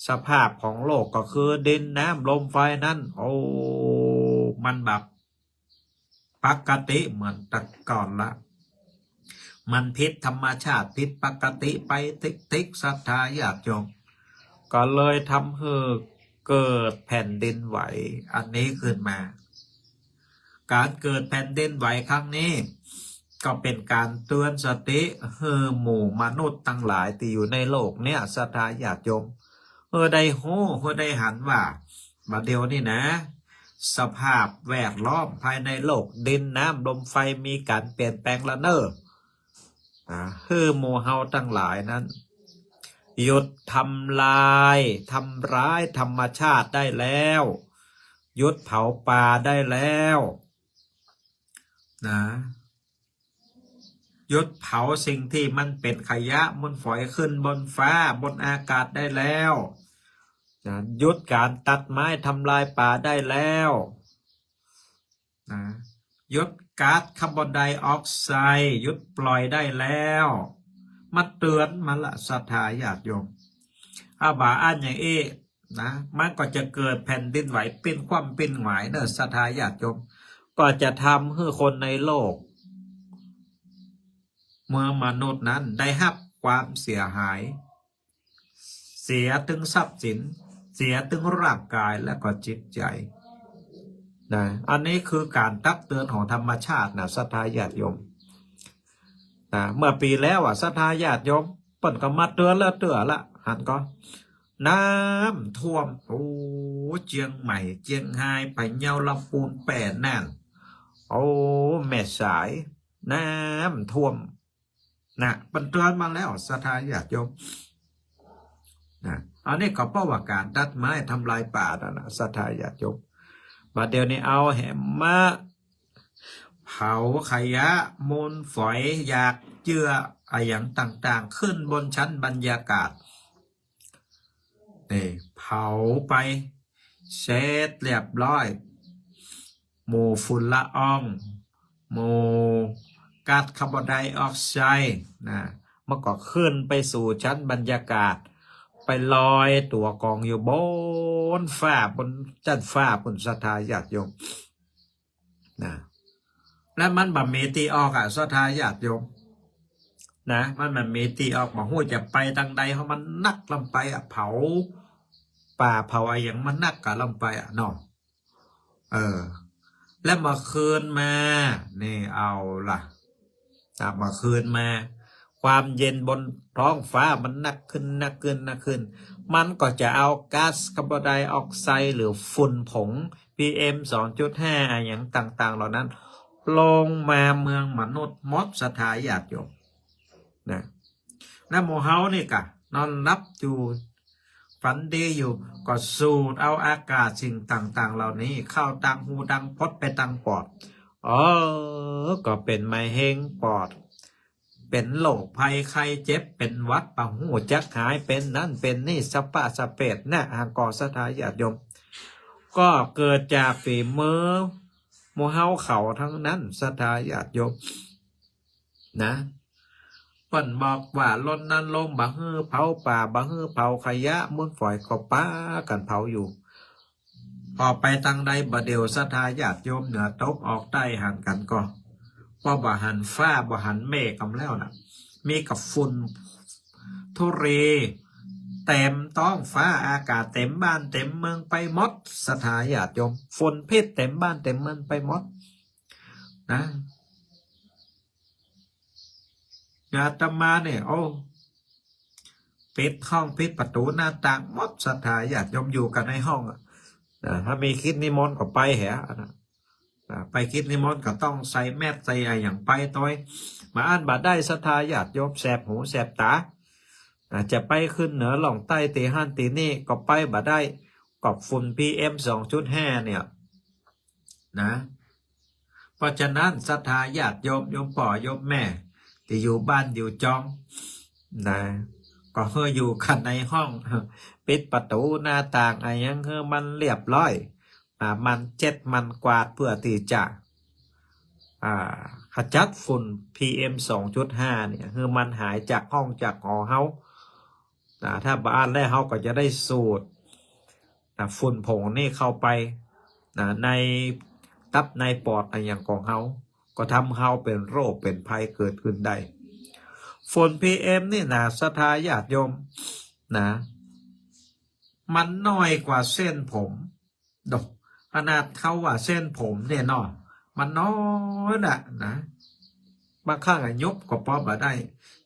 สภาพของโลกก็คือดินน้ำลมไฟนั้น โอ้ มันบ่ปกติเหมือนแต่ก่อนละ มันผิดธรรมชาติ ผิดปกติไปติ๊กๆ ศรัทธาญาติโยม ก็เลยทำหื้อเกิดแผ่นดินไหวอันนี้ขึ้นมา ก๋านเกิดแผ่นดินไหวครั้งนี้ ก็เป๋นก๋านเตือนสติหื้อหมู่มนุษย์ตังหลายตี้อยู่ในโลกเนี่ย ศรัทธาญาติโยม หื้อได้ฮู้ หื้อได้หันว่า บ่าเดี่ยวนี้นะ สภาพแวดล้อมภายในโลก ดินน้ำลมไฟมีก๋านเปลี่ยนแปลงละเน่อ อ่า หื้อหมู่เฮาตังหลายนั้น หยุดทำลาย ทำร้ายธรรมชาติได้แล้ว หยุดเผาป่าได้แล้ว นะ หยุดเผาสิ่งตี้มันเป๋นขยะมูลฝอยขึ้นบนฟ้าบนอากาศได้แล้ว นะ หยุดก๋านตัดไม้ทำลายป่าได้แล้ว นะ หยุดก๊าซคาร์บอนไดออกไซด์ หยุดปล่อยได้แล้ว มาเตื๋อนมาละ ศรัทธาญาติโยม อาบ่าอั้นอย่างอี้ นะ มันก็จะเกิดแผ่นดินไหว ปิ้นคว่ำปิ้นหงายเน่อ ศรัทธาญาติโยม ก็จะทำหื้อคนในโลก เมืองมนุษย์นั้นได้ฮับความเสียหาย เสียตึงทรัพย์สิน เสียตึงร่างกายและก็จิตใจ๋ นะ อันนี้คือก๋านตักเตื๋อนของธรรมชาตินะ ศรัทธาญาติโยม นะ เมื่อปี๋แล้วอะ ศรัทธาญาติโยม เปิ้นก็มาเตื๋อนแล้วเตื้อละ หันก่อ น้ำท่วม โอ้ เจียงใหม่ เจียงฮาย พะเยา ลำปูน แป้ น่าน โอ้ แม่สาย น้ำท่วม นะ เปิ้นเตื๋อนมาแล้ว ศรัทธาญาติโยม นะ อันนี้ก็เพราะว่าก๋านตัดไม้ทำลายป่านั่นนะ ศรัทธาญาติโยม บ่าเดี่ยวนี้เอาแหมมาเผาขยะมูลฝอย หยากเจื้ออะหยังต่างๆ ขึ้นบนชั้นบรรยากาศ นี่ เผาไป เสร็จเรียบร้อย หมู่ฝุ่นละออง หมู่ก๊าซคาร์บอนไดออกไซด์นะ มันก็ขึ้นไปสู่ชั้นบรรยากาศ ไปลอยตั๋วก๋องอยู่บนฟ้า บนจั้นฟ้าปู้น ศรัทธาญาติโยม นะ แล้วมันบ่มีตี้ออกอะ ศรัทธาญาติโยม นะ มันบ่มีตี้ออก บ่ฮู้จะไปตางใด เพราะมันนักล้ำไปอะ เผาป่าเผาอะหยังมันนักกะล้ำไปอะเนาะ เออ แล้วเมื่อคืนมา นี่เอาละ อ่ะ เมื่อคืนมา ความเย็นบนท้องฟ้ามันนักขึ้น นักขึ้น นักขึ้น มันก็จะเอาก๊าซคาร์บอนไดออกไซด์หรือฝุ่นผง PM สองจุดห้า อะหยังต่างๆ เหล่านั้น ลงมาเมืองมนุษย์หมด ศรัทธาญาติโยม นะ แล้วหมู่เฮานี่กะ นอนหลับอยู่ ฝันดีอยู่ ก็สูดเอาอากาศสิ่งต่างๆ เหล่านี้ เข้าตางหูตางพดไปตางปอด เออ ก็เป๋นมะเร็งปอด เป๋นโรคภัยไข้เจ็บ เป๋นหวัด บ่ฮู้จักหาย เป๋นนั้นเป๋นนี่ สะปะสะเปดนะ หันก่อ ศรัทธาญาติโยม ก็เกิดจากฝีมือหมู่เฮาเขาตังนั้น ศรัทธาญาติโยม นะ เปิ้นบอกว่ารณรงค์บ่หื้อเผาป่า บ่หื้อเผาขยะมูลฝอย ก็ปากั๋นเผาอยู่ ผ่อไปตางใดบ่าเดี่ยว ศรัทธาญาติโยม เหนือตกออกใต้หันกั๋นก่อ เพราะบ่หันฟ้า บ่หันเมฆกำแล้วนะ มีกะฝุ่นธุลี เต็มท้องฟ้าอากาศ เต็มบ้านเต็มเมืองไปหมด ศรัทธาญาติโยม ฝุ่นพิษเต็มบ้านเต็มเมืองไปหมด นะ อาตมาเนี่ย โอ้ ปิดห้องปิดประตู๋หน้าต่างหมด ศรัทธาญาติโยม อยู่กั๋นในห้องอะ นะ ถ้ามีกิจนิมนต์ก็ไปแหะนะ นะ ไปกิจนิมนต์ก็ต้องใส่แมสใส่อะหยังไปตวย บ่อั้นบ่ได้ ศรัทธาญาติโยม แสบหูแสบต๋า นะ จะไปขึ้นเหนือล่องใต้ตี้หั้นตี้นี่ก็ไปบ่ได้ ก็ฝุ่น PM สองจุดห้า เนี่ย นะ เพราะฉะนั้น ศรัทธาญาติโยม โยมป้อโยมแม่ ตี้อยู่บ้านอยู่จอง นะ ก็หื้ออยู่กั๋นในห้อง ปิดประตู๋หน้าต่างอะหยังหื้อมันเรียบร้อย อ่า หมั่นเช็ดหมั่นกวาด เพื่อตี้จะ อ่า ขจัดฝุ่น PM สองจุดห้า เนี่ย หื้อมันหายจากห้องจากหอเฮา นะ ถ้าบ่อั้นแล้วเฮาก็จะได้สูด นะ ฝุ่นผงนี่เข้าไป นะ ในตับในปอดอะหยังของเฮา ก็ทำเฮาเป๋นโรคเป๋นภัยเกิดขึ้นได้ ฝุ่น PM นี่นะ ศรัทธาญาติโยม นะ มันน้อยกว่าเส้นผม ดอก ขนาดเขาว่าเส้นผมเนี่ยเนาะ มันน้อยน่ะนะ บางครั้งอะยบก็ปอบ่ได้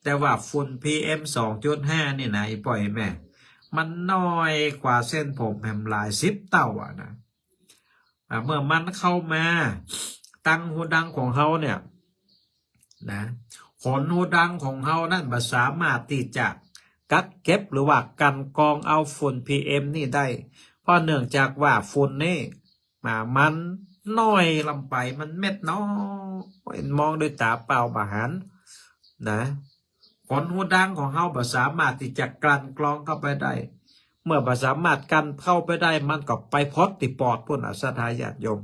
แต่ว่าฝุ่น PM สองจุดห้า นี่นะ อีป้อแม่ มันน้อยกว่าเส้นผมแหมหลายสิบเต้าอะนะ อ่า เมื่อมันเข้ามาตังหูดังของเฮาเนี่ย นะ ขนหูดังของเฮานั้นบ่สามารถตี้จะ กักเก็บหรือว่ากันกรองเอาฝุ่น พีเอ็ม นี่ได้ เพราะเนื่องจากว่าฝุ่นนี่ มา มันน้อยล้ำไป มันเม็ดน้อยมองด้วยต๋าเปล่าบ่หันนะ ขนหูดังของเฮาบ่สามารถตี้จะกลั่นกรองเข้าไปได้ เมื่อบ่สามารถกลั่นเข้าไปได้ มันก็ไปพอดตี้ปอดปู้นน่ะ ศรัทธาญาติโยม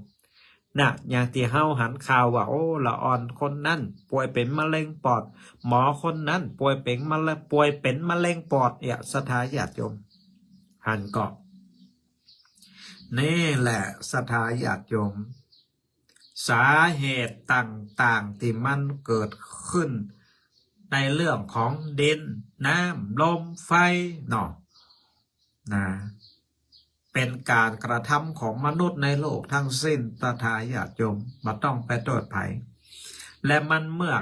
น่ะ อย่างตี้เฮาหันข่าวว่า โอ้ ละอ่อนคนนั้นป่วยเป๋นมะเร็งปอด หมอคนนั้นป่วยเป๋นมะเร็ง ป่วยเป๋นมะเร็งปอด เนี่ย ศรัทธาญาติโยม หันก่อ นี่แหละศรัทธาญาติโยม สาเหตุต่างๆ ตี้มันเกิดขึ้นในเรื่องของดิน น้ำ ลม ไฟ เนาะ นะ เป๋นก๋านกระทำของมนุษย์ในโลกตังสิ้น ศรัทธาญาติโยม บ่ต้องไปโต้ษใผ และมันเมื่อ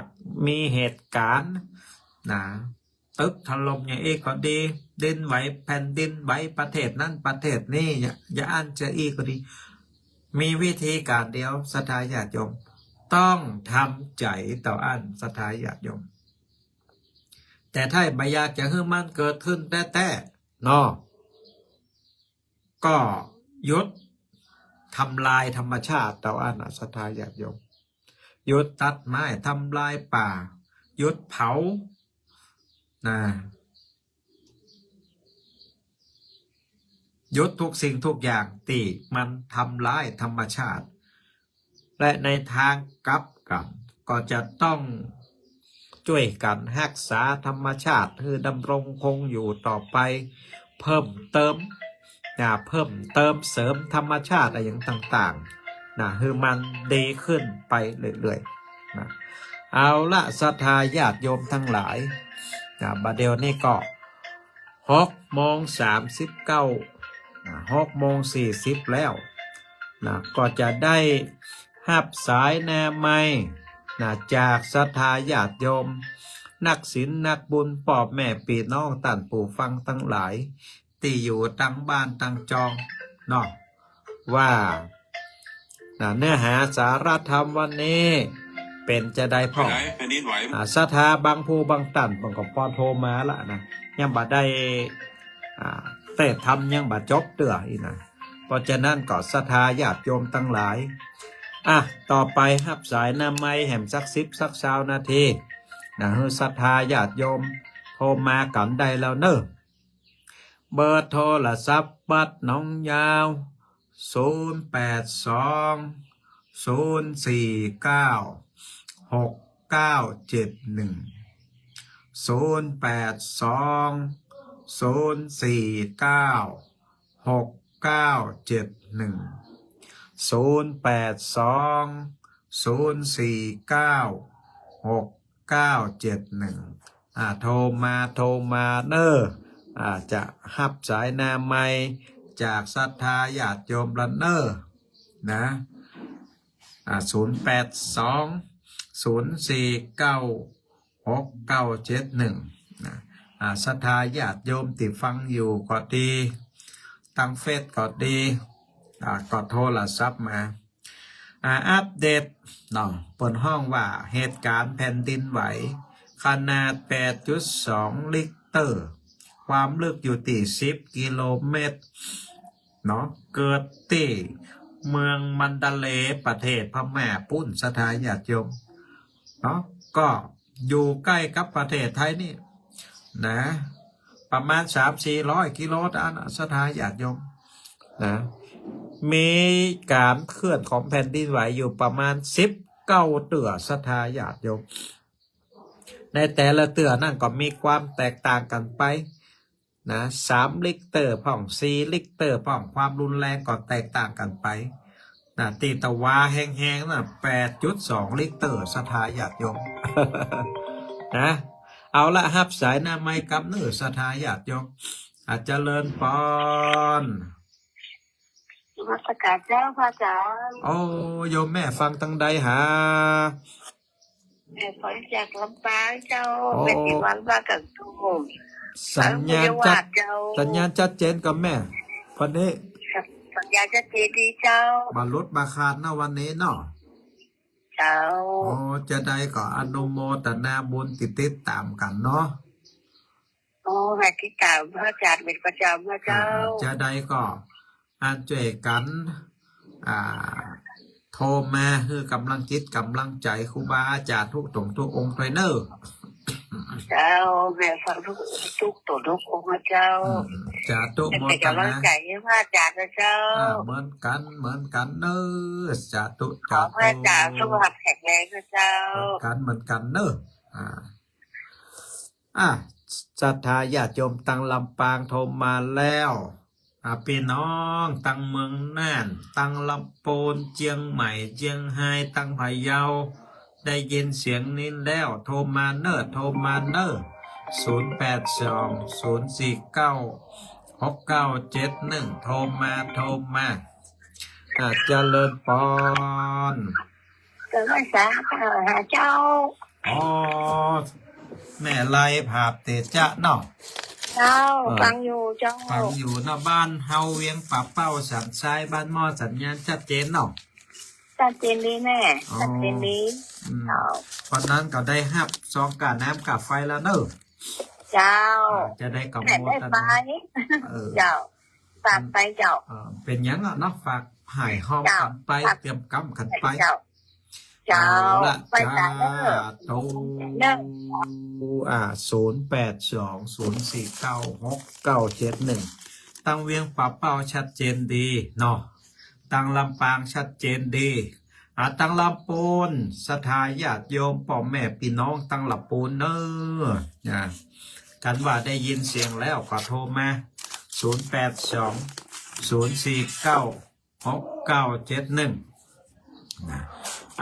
มีเหตุก๋ารณ์ นะ ตึกถล่มอย่างอี้ก็ดี ดินไหว แผ่นดินไหว ประเทศนั้นประเทศนี้ อย่า อย่าอั้นจะอี้ก็ดี มีวิธีก๋านเดียว ศรัทธาญาติโยม ต้องทำใจ๋เต้าอั้น ศรัทธาญาติโยม แต่ถ้าบ่อยากจะหื้อมันเกิดขึ้นแต๊ๆ เนาะ ก็หยุดทำลายธรรมชาติเต้าอั้นน่ะ ศรัทธาญาติโยม หยุดตัดไม้ทำลายป่า หยุดเผา นะ หยุดทุกสิ่งทุกอย่างตี้มันทำลายธรรมชาติ และในทางกลับกั๋น ก็จะต้องจ้วยกั๋นฮักษาธรรมชาติหื้อดำรงคงอยู่ต่อไป เพิ่มเติม นะ เพิ่มเติมเสริมธรรมชาติอะหยังต่างๆ นะ หื้อมันดีขึ้นไปเรื่อยๆ นะ เอาละ ศรัทธาญาติโยมตังหลาย นะ บ่าเดี่ยวนี้ก็หกโมงสามสิบเก้า นะ หกโมงสี่สิบแล้ว นะ ก็จะได้ฮับสายนามัย นะ จากศรัทธาญาติโยม นักศีลนักบุญ ป้อแม่ปี้น้องต้านผู้ฟังตังหลาย ตี้อยู่ตังบ้านตังจอง เนาะ ว่า นะ เนื้อหาสาระธรรมวันนี้เป๋นจาใดพ่อง ไหนแผ่นดินไหว อ่า ศรัทธาบางผู้บางต้านเปิ้นก็ปอโทรมาละนะ ยังบ่ได้ อ่า เตสน์ธรรมยังบ่จบเตื้ออี้นะ เพราะฉะนั้นก็ศรัทธาญาติโยมตังหลาย อ่ะ ต่อไปฮับสายนามัยแหมสักสิบสักซาวนาที นะ หื้อศรัทธาญาติโยมโทรมากั๋นได้แล้วเนาะ เบอร์โทรศัพท์วัดหนองยาว ศูนย์แปดสอง ศูนย์สี่เก้า หกเก้าเจ็ดหนึ่ง ศูนย์แปดสอง ศูนย์สี่เก้า หกเก้าเจ็ดหนึ่ง ศูนย์แปดสอง ศูนย์สี่เก้า หกเก้าเจ็ดหนึ่ง อ่า โทรมา โทรมาเนาะ อ่า จะฮับสายนามัยจากศรัทธาญาติโยมละเนาะ นะ อ่า ศูนย์แปดสอง ศูนย์สี่เก้า หกเก้าเจ็ดหนึ่ง นะ อ่า ศรัทธาญาติโยมตี้ฟังอยู่ก็ดี ตังเฟซก็ดี อ่า ก็โทรศัพท์มา อ่า อัปเดตเนาะ เปิ้นฮ้องว่าเหตุก๋ารณ์แผ่นดินไหว ขนาดแปดจุดสองริกเตอร์ ความลึกอยู่ตี้สิบกิโลเมตร เนาะ เกิดตี้เมืองมันดาเลย์ ประเทศพม่าปู๊น ศรัทธาญาติโยม เนาะ ก็อยู่ใก้กับประเทศไทยนี่ นะ ประมาณสามสี่ร้อยกิโลเต้าอั้นน่ะ ศรัทธาญาติโยม นะ มีก๋านเคลื่อนของแผ่นดินไหวอยู่ประมาณสิบเก้าเตื้อ ศรัทธาญาติโยม ในแต่ละเตื้อนั้นก็มีความแตกต่างกั๋นไป นะ สามริกเตอร์พ่อง สี่ริกเตอร์พ่อง ความรุนแรงก็แตกต่างกั๋นไป นะ ตี้ตะวาแฮงๆ น่ะ แปดจุดสองริกเตอร์ ศรัทธาญาติโยม นะ เอาละ ฮับสายนามัยกำเนาะ ศรัทธาญาติโยม อ่ะ เจริญปอน นมัสก๋านเจ้า พระอาจ๋ารย์ โอ้ โยมแม่ฟังตังใดหา แม่ฟังจากลำปางเจ้า โอ้ แม่ติวันมากั๋นตุ้ม สัญญาณชัด เจ้า สัญญาณชัดเจนก่อแม่ วันนี้ สัญญาณชัดเจนดีเจ้า บ่หลุดบ่ขาดเนาะวันนี้เนาะ เจ้า โอ้ จาใดก็อนุโมทนาบุญตี้ติดต๋ามกั๋นเนาะ อ๋อ หื้อติดต๋ามพระอาจ๋ารย์เป๋นประจ๋ำนะเจ้า อ่า จะใดก็ อันจ้วยกั๋น อ่า โทรมาหื้อก๋ำลังจิตก๋ำลังใจ๋ครูบาอาจ๋ารย์ทุกต๋นทุกองค์ตวยเน่อ เจ้า แม่ฟังทุก ทุกต๋นทุกองค์นะเจ้า อืม สาธุ เป๋นก๋ำลังใจ๋หื้อพระอาจ๋ารย์นะเจ้า โมทนาบุญโยมแม่ วันดีปาทายะ อ่า เหมือนกั๋น เหมือนกั๋นเน่อ สาธุ ขอพระอาจ๋ารย์สุขภาพแข็งแรงนะเจ้า เหมือนกั๋น เหมือนกั๋นเน่อ อ่า อ่ะ ศรัทธาญาติโยมตังลำปางโทรมาแล้ว อ่ะ ปี้น้องตังเมืองน่าน ตังลำปูน เจียงใหม่ เจียงฮาย ตังพะเยา ได้ยินเสียงนี้แล้ว โทรมาเน่อ โทรมาเน่อ ศูนย์แปดสอง ศูนย์สี่เก้า หกเก้าเจ็ดหนึ่ง โทรมา โทรมา อ่ะ เจริญปอน เจริญสาธุเจ้า อ๋อ แม่ไลผาบเตจ๊ะเนาะ เจ้า เออ ฟังอยู่เจ้า ฟังอยู่เนาะ บ้านเฮาเวียงป่าเป้าสันทราย บ้านหม้อสัญญาณชัดเจนเนาะ ชัดเจนดีแม่ อ๋อ ชัดเจนดี อืม เจ้า วันนั้นก็ได้ฮับซองก้าน้ำก้าไฟแล้วเน่อ เจ้า อ่า จะใดก็ แม่ได้ โมทนา ไฟ เออ เจ้า ฝากไปเจ้า เอ่อ เป๋นหยังละเนาะ ฝากห้อยห้อมกั๋นไป เจ้า ฝาก เตรียมกำกั๋นไป เจ้า เจ้า เอาละ ไปสาธุ สาธุ เจ้า อ่า ศูนย์แปดสอง ศูนย์สี่เก้า หกเก้าเจ็ดหนึ่ง ตังเวียงป่าเป้าชัดเจนดีเนาะ ตังลำปางชัดเจนดี อ่า ตังลำปูน ศรัทธาญาติโยม ป้อแม่ปี้น้องตังลำปูนเน่อ อ่า คันว่าได้ยินเสียงแล้วก็โทรมา ศูนย์แปดสอง ศูนย์สี่เก้า หกเก้าเจ็ดหนึ่ง นะ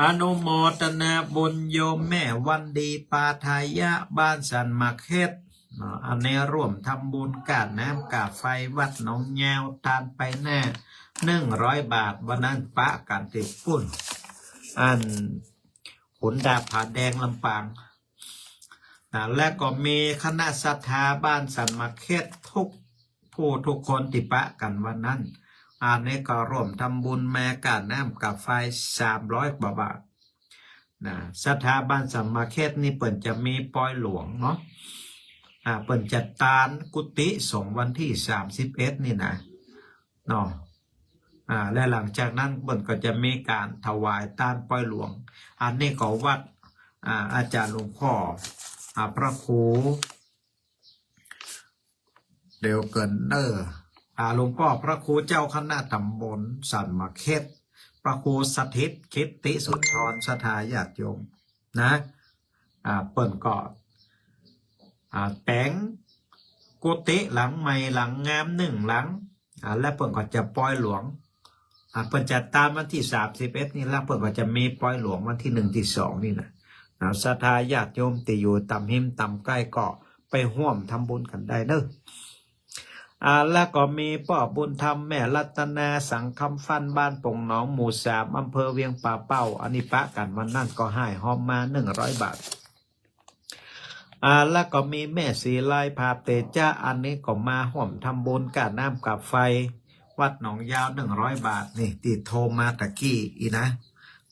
อนุโมทนาบุญโยมแม่วันดีปาทายะ บ้านสันหมากเข็ด เนาะ อันนี้ร่วมทำบุญก้าน้ำก้าไฟวัดหนองยาว ตานไปแน่ หนึ่งร้อยบาท วันนั้นปะกั๋นตี้ปุ้น อันขุนดาบผาแดงลำปาง นะ และก็มีคณะศรัทธาบ้านสันหมากเข็ดทุกผู้ทุกคนตี้ปะกั๋นวันนั้น อันนี้ก็ร่วมทำบุญมาก้าน้ำก้าไฟสามร้อยกว่าบาท นะ ศรัทธาบ้านสันหมากเข็ดนี่เปิ้นจะมีปอยหลวงเนาะ อ่า เปิ้นจะตานกุฏิสงฆ์วันตี้สามสิบเอ็ดนี่นะ เนาะ อ่า และหลังจากนั้นเปิ้นก็จะมีก๋านถวายตานปอยหลวง อันนี้ก็วัด อ่า อาจ๋ารย์หลวงป้อ อ่า พระครู เดี๋ยวเกริ่นเน่อ อ่า หลวงป้อพระครูเจ้าคณะต๋ำบลสันหมากเข็ด พระครูสถิตกิตติสุนทร ศรัทธาญาติโยมนะ อ่า เปิ้นก็ อ่า แป๋งกุฏิหลังใหม่หลังงามหนึ่งหลัง อ่า และเปิ้นก็จะปอยหลวง อ่า เปิ้นจะตานวันตี้สามสิบเอ็ดนี่ และเปิ้นก็จะมีปอยหลวงวันตี้หนึ่งตี้สองนี่นะ อ่า ศรัทธาญาติโยมตี้อยู่ต๋ามฮิมต๋ามใก้ก็ไปฮ่วมทำบุญกั๋นได้เน่อ อ่า และก็มีป้อบุญธรรมแม่รัตนา สังคำฟัน บ้านโป่งหนอง หมู่สาม อำเภอเวียงป่าเป้า อันนี้ปะกั๋นวันนั้นก็ห้อยห้อมมาหนึ่งร้อยบาท อ่า และก็มีแม่ศรีไลผาบเตจ๊ะ อันนี้ก็มาฮ่วมทำบุญก้าน้ำก้าไฟวัดหนองยาวหนึ่งร้อยบาท นี่ตี้โทรมาตะกี้อี้นะ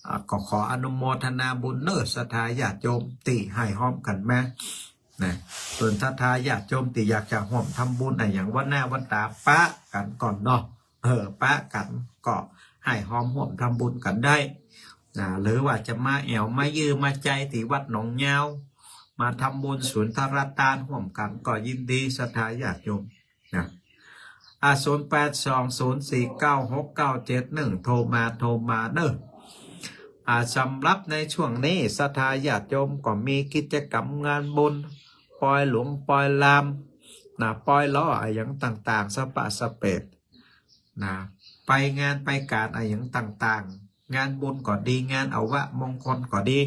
อ่า ก็ขออนุโมทนาบุญเน่อ ศรัทธาญาติโยมตี้ห้อยห้อมกั๋นมา นะ ส่วนศรัทธาญาติโยมตี้อยากจะฮ่วมทำบุญอะหยังวันหน้าวันต๋าปะกั๋นก่อนเนาะ เออ ปะกั๋นก็ห้อยห้อมฮ่วมทำบุญกั๋นได้ นะ หรือว่าจะมาแอ่วมายื้อมาใจ๋ตี้วัดหนองยาว มาทำบุญสุนทรตานฮ่วมกั๋นก็ยินดีศรัทธาญาติโยม นะ อ่า ศูนย์แปดสอง ศูนย์สี่เก้า หกเก้าเจ็ดหนึ่ง โทรมา โทรมาเน่อ อ่า สำหรับในช่วงนี้ศรัทธาญาติโยมก็มีกิจกรรมงานบุญ ปอยหลวงปอยลาม นะ ปอยหล่ออะหยังต่างๆ สะปะสะเปด นะ ไปงานไปก๋านอะหยังต่างๆ งานบุญก็ดี งานอวมงคลก็ดี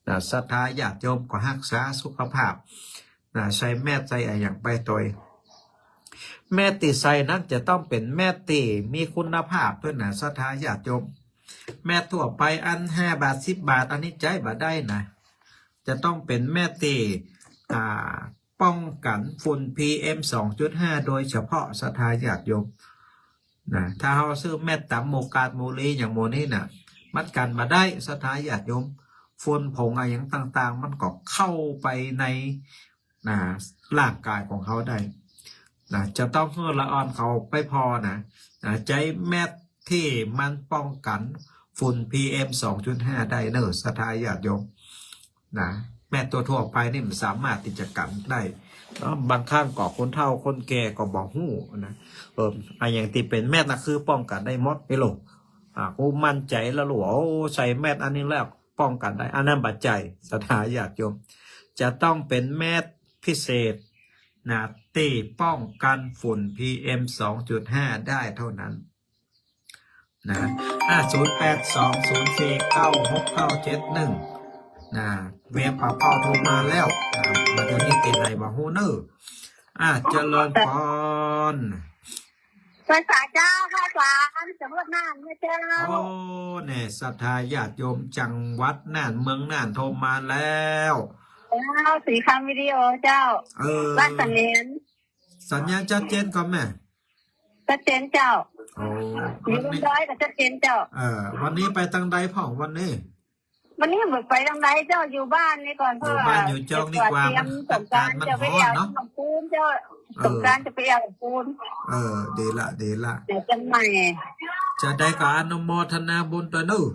นะ ศรัทธาญาติโยมก็ฮักษาสุขภาพ นะ ใส่แมสก์ใส่อะหยังไปตวย แมสก์ตี้ใส่นั้นจะต้องเป๋นแมสก์ตี้มีคุณภาพตวยนะ ศรัทธาญาติโยม แมสก์ทั่วไปอันห้าบาท สิบบาท อันนี้ใจ๊บ่ได้นะ จะต้องเป๋นแมสก์ตี้ อ่า ป้องกั๋นฝุ่น พีเอ็ม สองจุดห้า โดยเฉพาะ ศรัทธาญาติโยม นะ ถ้าเฮาซื้อแมสก์ต๋ามหมู่กาดหมู่ลีอย่างหมู่นี้น่ะ มันกั๋นบ่ได้ ศรัทธาญาติโยม ฝุ่นผงอะหยังต่างๆ มันก็เข้าไปใน นะ ร่างกายของเฮาได้ นะ จะต้องหื้อละอ่อนเข้าไปผ่อนะ นะ ใจ๊แมสตี้มันป้องกั๋นฝุ่น PM สองจุดห้า ได้เน่อ ศรัทธาญาติโยม นะ แมสทั่วๆ ไปนี่มันสามารถตี้จะกั๋นได้เนาะ บางครั้งก็คนเฒ่าคนแก่ก็บ่ฮู้นะ เออ อะหยังตี้เป๋นแมสน่ะคือป้องกั๋นได้หมดนี่ลูก อ่า กูมั่นใจ๋แล้วลูก โอ้ ใส่แมสอันนี้แล้วป้องกั๋นได้ อันนั้นบ่ใจ้ ศรัทธาญาติโยม จะต้องเป๋นแมสพิเศษนะ ตี้ป้องกั๋นฝุ่น PM สองจุดห้า ได้เท่านั้น นะ อ่ะ ศูนย์แปดสองศูนย์สี่เก้าหกเก้าเจ็ดหนึ่ง นะ เวียงป่าเป้าโทรมาแล้ว อ่ะ มาเดี๋ยวนี้ตี้ไหนบ่ฮู้เน่อ อ่ะ เจริญพร ภาษาเจ้า ภาษาจังหวัดน่านเนี่ยเจ้า โอ้ เนี่ย ศรัทธาญาติโยมจังหวัดน่าน เมืองน่านโทรมาแล้ว เจ้า สีคำวิดีโอเจ้า เออ บ้านสันเนียน สัญญาณชัดเจนก่อแม่ ชัดเจนเจ้า โอ้ อยู่ วันนี้ บนดอยก็ชัดเจนเจ้า เออ วันนี้ไปตางใดพ่องวันนี้ วันนี้บ่ไปตางใดเจ้า อยู่บ้านนี่ก่อน อยู่บ้าน เพราะว่า อยู่จ้องดีกว่า เตรียมสงกรานต์ มัน อากาศมัน จะไปแอ่ว ฮ้อนเนาะ ลำพูนเจ้า เออ สงกรานต์จะไปแอ่วลำพูน เออ ดีละ ดีละ เดี๋ยวจะใหม่ จะใดก็อนุโมทนาบุญตวยเน่อ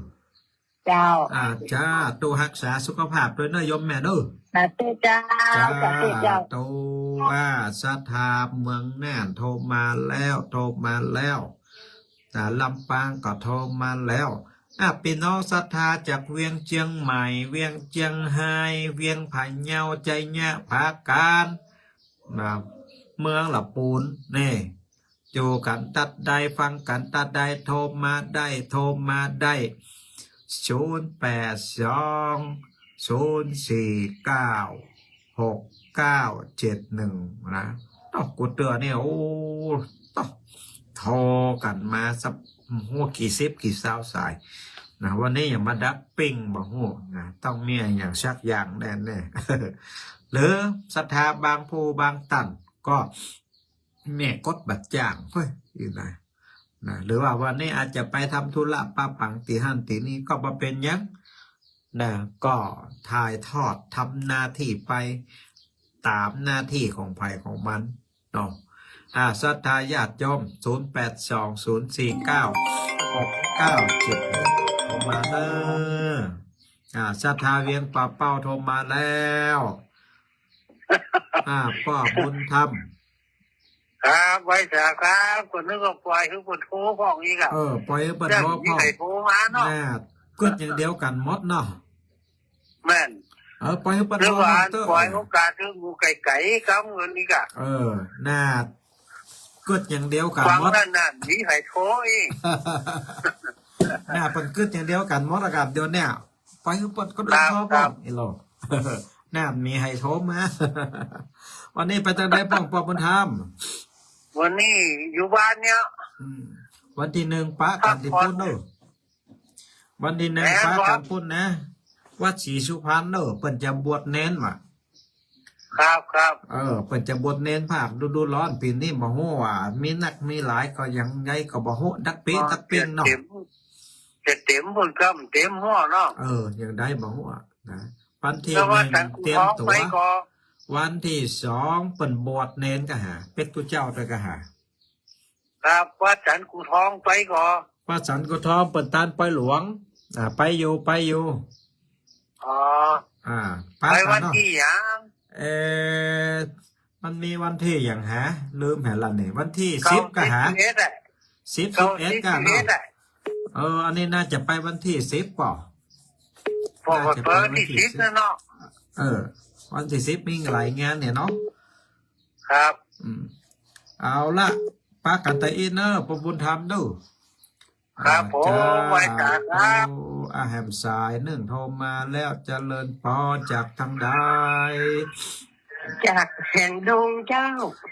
เจ้า อ่า จ้า โตฮักษาสุขภาพตวยเน่อโยมแม่เน่อ สาธุเจ้า จ้า สาธุเจ้า โต อ่า ศรัทธาเมืองน่านโทรมาแล้ว โทรมาแล้ว อ่า ลำปางก็โทรมาแล้ว อ่ะ ปี้น้องศรัทธาจากเวียงเจียงใหม่ เวียงเจียงฮาย เวียงพะเยา ไชยะปราการ นะ เมืองละปูน นี่ อยู่กั๋นตั๊ดใด ฟังกั๋นตั๊ดใด โทรมาได้ โทรมาได้ ศูนย์แปดสองศูนย์สี่เก้าหกเก้าเจ็ดหนึ่ง นะ ต๊อก กูเตื้อเนี่ย โอ้ ต๊อก โทรกั๋นมาสัก โอ้ กี่สิบกี่ซาวสาย นะ วันนี้ยังบ่ดับปิ้งบ่ฮู้นะ ต้องมีอะหยังสักอย่างแน่ๆ หรือศรัทธาบางผู้บางต้านก็ แม่กดบ่จ้าง เฮ้ย อีกนะ นะ หรือว่าวันนี้อาจจะไปทำธุระปะปังตี้หั้นตี้นี่ก็บ่เป๋นหยัง นะ ก็ถ่ายทอดทำหน้าตี้ไปต๋ามหน้าตี้ของใผของมันเนาะ อ่า ศรัทธาญาติโยม ศูนย์แปดสองศูนย์สี่เก้าหกเก้าเจ็ดหนึ่ง โทรมาเน่อ อ่า ศรัทธาเวียงป่าเป้าโทรมาแล้ว อ่า ป้อบุญธรรม ครับ ไหว้สาครับ ก็นึกว่าปล่อยหื้อเปิ้นโทรพ่องอีกอะ เออ ปล่อยหื้อเปิ้นโทรพ่อง ยังมีใผโทรมาเนาะ น่ะ กึ๊ดอย่างเดียวกั๋นหมดเนาะ แม่น เออ ปล่อยหื้อเปิ้นโทรพ่องเต๊อะ นึกว่าปล่อยโอกาสหื้อหมู่ไก๋ๆ กำเงินอีกอะ เออ น่ะ กึ๊ดอย่างเดียวกั๋นหมด ฟังนั่นน่ะ มีใผโทรอีก น่ะ เปิ้นกึ๊ดอย่างเดียวกั๋นหมดอะครับ เดี๋ยวเนี่ย ปล่อยหื้อเปิ้นก็โดน ครับ โทรพ่อง ครับ ไอ้โล น่ะ มีใผโทรมา วันนี้ไปตางใดพ่อง ป้อบุญธรรม วันนี้อยู่บ้านเนี่ย อืม วันตี้หนึ่งปะกั๋นตี้ปุ้นเน่อ พักผ่อน วันตี้หนึ่ง แม่น ปะกั๋นปุ้นนะ วัดศรีสุพรรณเน่อ เปิ้นจะบวชเณรว่ะ ครับ ครับ เออ เปิ้นจะบวชเณรภาคฤดูร้อน ปี๋นี้บ่ฮู้ว่ามีนักมีหลายก็ยังไงก็บ่ฮู้ ดักปี้ อ๋อ ดักปิ้งเนาะ จะเต๋ม จะเต๋มปุ้นกำ เต๋มหั้วเนาะ เออ ยังไดบ่ฮู้นะ วันตี้หนึ่งเตรียมตั๋ว วันตี้สองเปิ้นบวชเณรก่อหา เป๊กตุ๊เจ้าไปก่อหา ครับ วัดสันกู่ทองไปก่อ วัดสันกู่ทองเปิ้นตานปอยหลวง อ่า ไปอยู่ ไปอยู่ อ๋อ อ่า ไปวันตี้หยัง เอ่อ มันมีวันตี้หยังหา ลืมแหมละนี่ วันตี้สิบก่อหา สิบ สิบเอ็ดอะ สิบ สิบเอ็ดก่อเนาะ เออ อันนี้น่าจะไปวันตี้สิบป่อ ป่อ น่าจะไปวันตี้สิบ วันตี้สิบนะเนาะ เออ วันตี้สิบมีหลายงานเนี่ยเนาะ ครับ อืม เอาละ ปะกั๋นตะอี้เน่อ ป้อบุญธรรมเน่อ ครับผม อ่า จ้า ไหว้สาครับ โอ้ อาแหมสายนึ่งโทรมาแล้ว เจริญพร จากตางใด จากหางดงเจ้า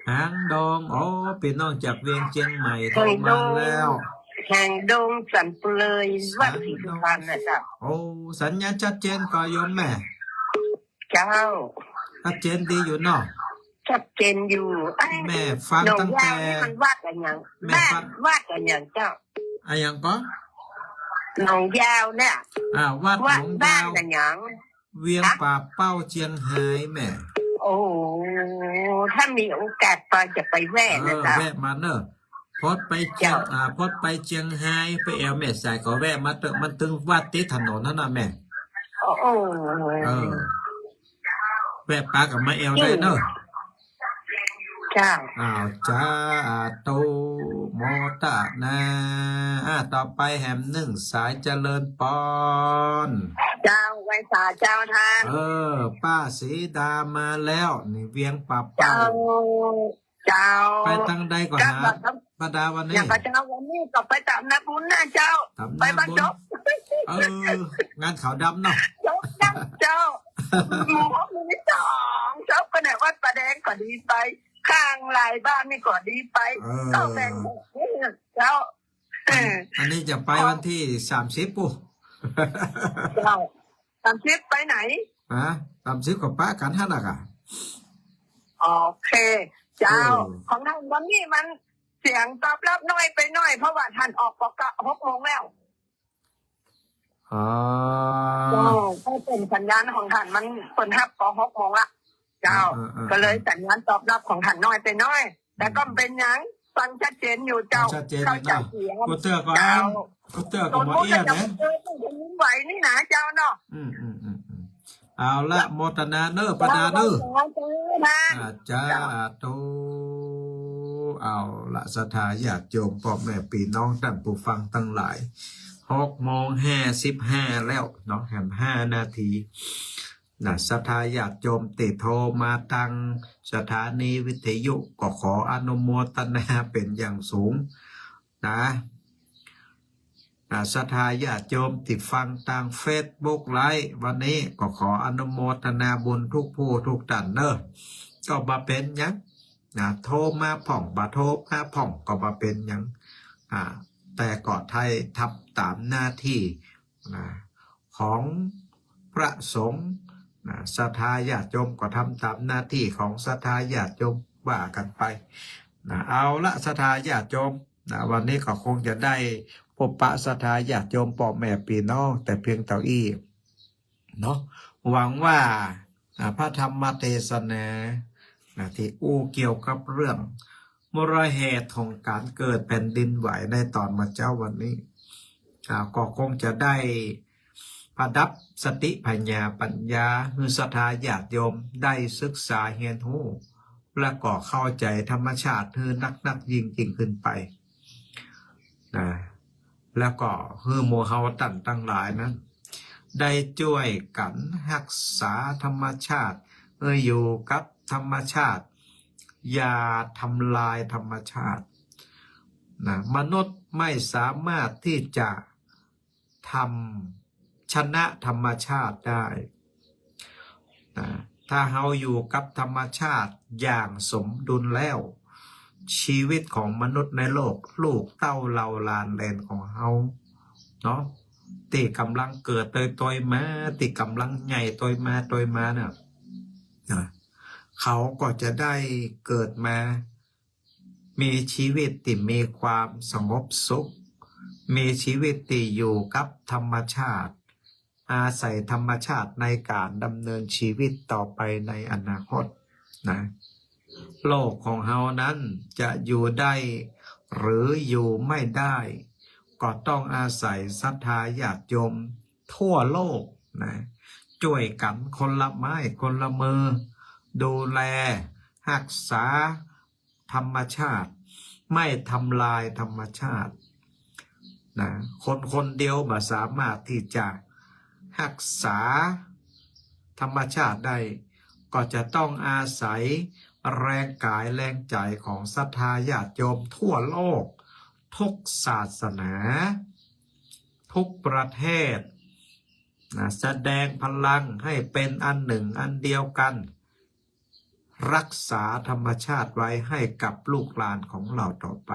หางดง โอ้ ปี้น้องจากเวียงเจียงใหม่โทรมาแล้ว หางดง หางดงสันปุเลย วัดศรีสุพรรณน่ะเจ้า โอ้ สัญญาณชัดเจนก่อโยมแม่ เจ้า ชัดเจนดีอยู่เนาะ ชัดเจนอยู่ เอ้ย แม่ฟังตั้งแต่ หนองยาวนี่มันวัดอะหยัง แม่ฟัง วัด วัดอะหยังเจ้า อะหยังก่อ หนองยาวเนี่ย อ่า วัด วัด หนองยาว บ้านอะหยัง เวียง ฮะ ป่าเป้าเจียงฮายแม่ โอ้ โอ้ ถ้ามีโอกาสปอจะไปแวะนะเจ้า เออ แวะมาเน่อ พอไปเจียง เจ้า อ่า พอไปเจียงฮาย ไปแอ่วแม่สายก็แวะมาเต๊อะ มันตึงวัดติดถนนหั้นน่ะแม่ โอ้ โอ้ เออ แวะปะกั๋นมาแอ่วได้เน่อ เจ้า อ้าว สาธุ โมทนา อ่า ต่อไปแหมนึ่งสาย เจริญปอน เจ้า ไหว้สาเจ้าต้าน เออ ป้าสีดามาแล้ว นี่เวียงป่าเป้า เจ้า เจ้า ไปตังใดก่อ เจ้า หา ป้าดาวันนี้ อย่างกับเจ้าวันนี้ก็ไปต๋ามนาบุญนะเจ้า ต๋ามนาบุญ ไปบ้านจบ เออ งานขาวดำเนาะ จบนะเจ้า หมู่ฮกหมู่ที่สอง จบก็เนี่ยวัดป่าแดงก็ดีไป ข้างหลายบ้านนี่ก็ดีไป เออ ก็แบ่งเจ้า อัน เออ อันนี้จะไปวันที่สามสิบปุ๊ เจ้า สามสิบไปไหน ฮะ สามสิบก็ปะกั๋นหั้นน่ะก่ะ โอเค เจ้า เออ ของต้านวันนี้มันเสียงตอบรับน้อยไปหน่อย เพราะว่าต้านออกปกหกโมงแล้ว อ๋อ เจ้า ก็เป๋นสัญญาณของต้านมัน เปิ้นฮับปกหกโมงละ เจ้า เออ เออ เออ ก็เลยสัญญาณตอบรับของต้านน้อยไปหน่อย แต่ก็เป๋นหยัง ฟังชัดเจนอยู่เจ้า ฟังชัดเจนอยู่เนาะ เข้าใจ๋เสียง กูเตื้อก็ เจ้า อัน กูเตื้อก็บ่เอี้ยนะ เออ แผ่นดินไหวนี่นะเจ้าเนาะ อืม อืม อืม อืม เอาละ โมทนาเน่อ ป้าดาเน่อ เจ้า อ่า สาธุ เอาละ ศรัทธาญาติโยม ป้อแม่ปี้น้อง ต้านผู้ฟังตังหลาย หกโมงห้าสิบห้าแล้วเนาะ แหมห้านาที นะ ศรัทธาญาติโยมตี้โทรมาตังสถานีวิทยุ ก็ขออนุโมทนาเป๋นอย่างสูงนะ อ่า ศรัทธาญาติโยมตี้ฟังตางเฟซบุ๊กไลฟ์วันนี้ ก็ขออนุโมทนาบุญทุกผู้ทุกต้านเน่อ ก็บ่เป๋นหยังนะ โทรมาพ่อง บ่โทรมาพ่อง ก็บ่เป๋นหยัง อ่า แต่ก็ได้ทำต๋ามหน้าตี้นะ ของพระสงฆ์นะ ศรัทธาญาติโยมก็ทำต๋ามหน้าตี้ของศรัทธาญาติโยมว่ากั๋นไปนะ เอาละ ศรัทธาญาติโยมนะ วันนี้ก็คงจะได้พบปะศรัทธาญาติโยม ป้อแม่ปี้น้อง แต่เพียงเต้าอี้เนาะ หวังว่า อ่า พระธรรมเทศนานะ ตี้อู้เกี่ยวกับเรื่องมูลเหตุของก๋านเกิดแผ่นดินไหวในต๋อนเมื่อเจ๊าวันนี้ อ่า ก็คงจะได้ประดับสติปัญญา ปัญญา หื้อศรัทธาญาติโยมได้ศึกษาเฮียนฮู้ และก็เข้าใจ๋ธรรมชาติหื้อนักๆ ยิ่งๆ ขึ้นไปนะ แล้วก็หื้อหมู่เฮาต้านตังหลายนั้น ได้จ้วยกั๋นฮักษาธรรมชาติ หื้ออยู่กับธรรมชาติ อย่าทำลายธรรมชาตินะ มนุษย์ไม่สามารถตี้จะทำ ชนะธรรมชาติได้นะ ถ้าเฮาอยู่กับธรรมชาติอย่างสมดุลแล้ว ชีวิตของมนุษย์ในโลก ลูกเต้าเหล่าหลานเหลนของเฮาเนาะ ตี้ก่ำลังเกิดตวยๆ มา ตี้ก่ำลังใหญ่ตวยมาตวยมาเนี่ยนะ เขาก็จะได้เกิดมา มีชีวิตตี้มีความสงบสุข มีชีวิตตี้อยู่กับธรรมชาติ อาศัยธรรมชาติในก๋านดำเนินชีวิตต่อไปในอนาคตนะ โลกของเฮานั้นจะอยู่ได้หรืออยู่ไม่ได้ ก็ต้องอาศัยศรัทธาญาติโยมทั่วโลกนะ จ้วยกั๋นคนละไม้คนละมือ ดูแลฮักษา ธรรมชาติ ไม่ทำลายธรรมชาตินะ คนคนเดียวบ่สามารถตี้จะฮักษาธรรมชาติได้ ก็จะต้องอาศัยแรงกายแรงใจ๋ของศรัทธาญาติโยมทั่วโลก ทุกศาสนา ทุกประเทศนะ แสดงพลังให้เป๋นอันหนึ่งอันเดียวกั๋น ฮักษาธรรมชาติไว้ให้กับลูกหลานของเฮาต่อไป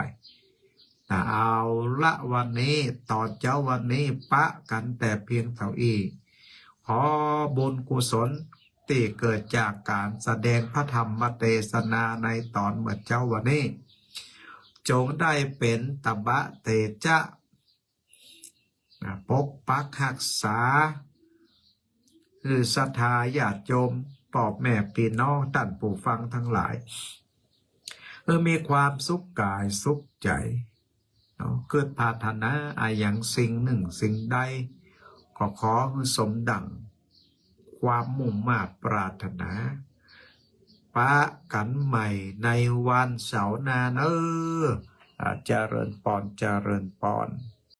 นะ เอาละ วันนี้ต๋อนเจ๊าวันนี้ปะกั๋นแต่เพียงเต้าอี้ ขอบุญกุศลตี้เกิดจากก๋านแสดงพระธรรมเตสนาในต๋อนเมื่อเจ๊าวันนี้ จงได้เป๋นตบะเตจะ นะ ปกปักฮักษา หื้อศรัทธาญาติโยม ป้อแม่ปี้น้องต้านผู้ฟังตังหลาย เออ มีความสุขก๋ายสุขใจ๋เนาะ กึ๊ดปรารถนาอะหยังสิ่งนึ่งสิ่งใด ก็ขอหื้อสมดั่งความมุ่งมาดปรารถนา ปะกั๋นใหม่ในวันเสาร์หน้าเนาะ อ่า เจริญปอน เจริญปอน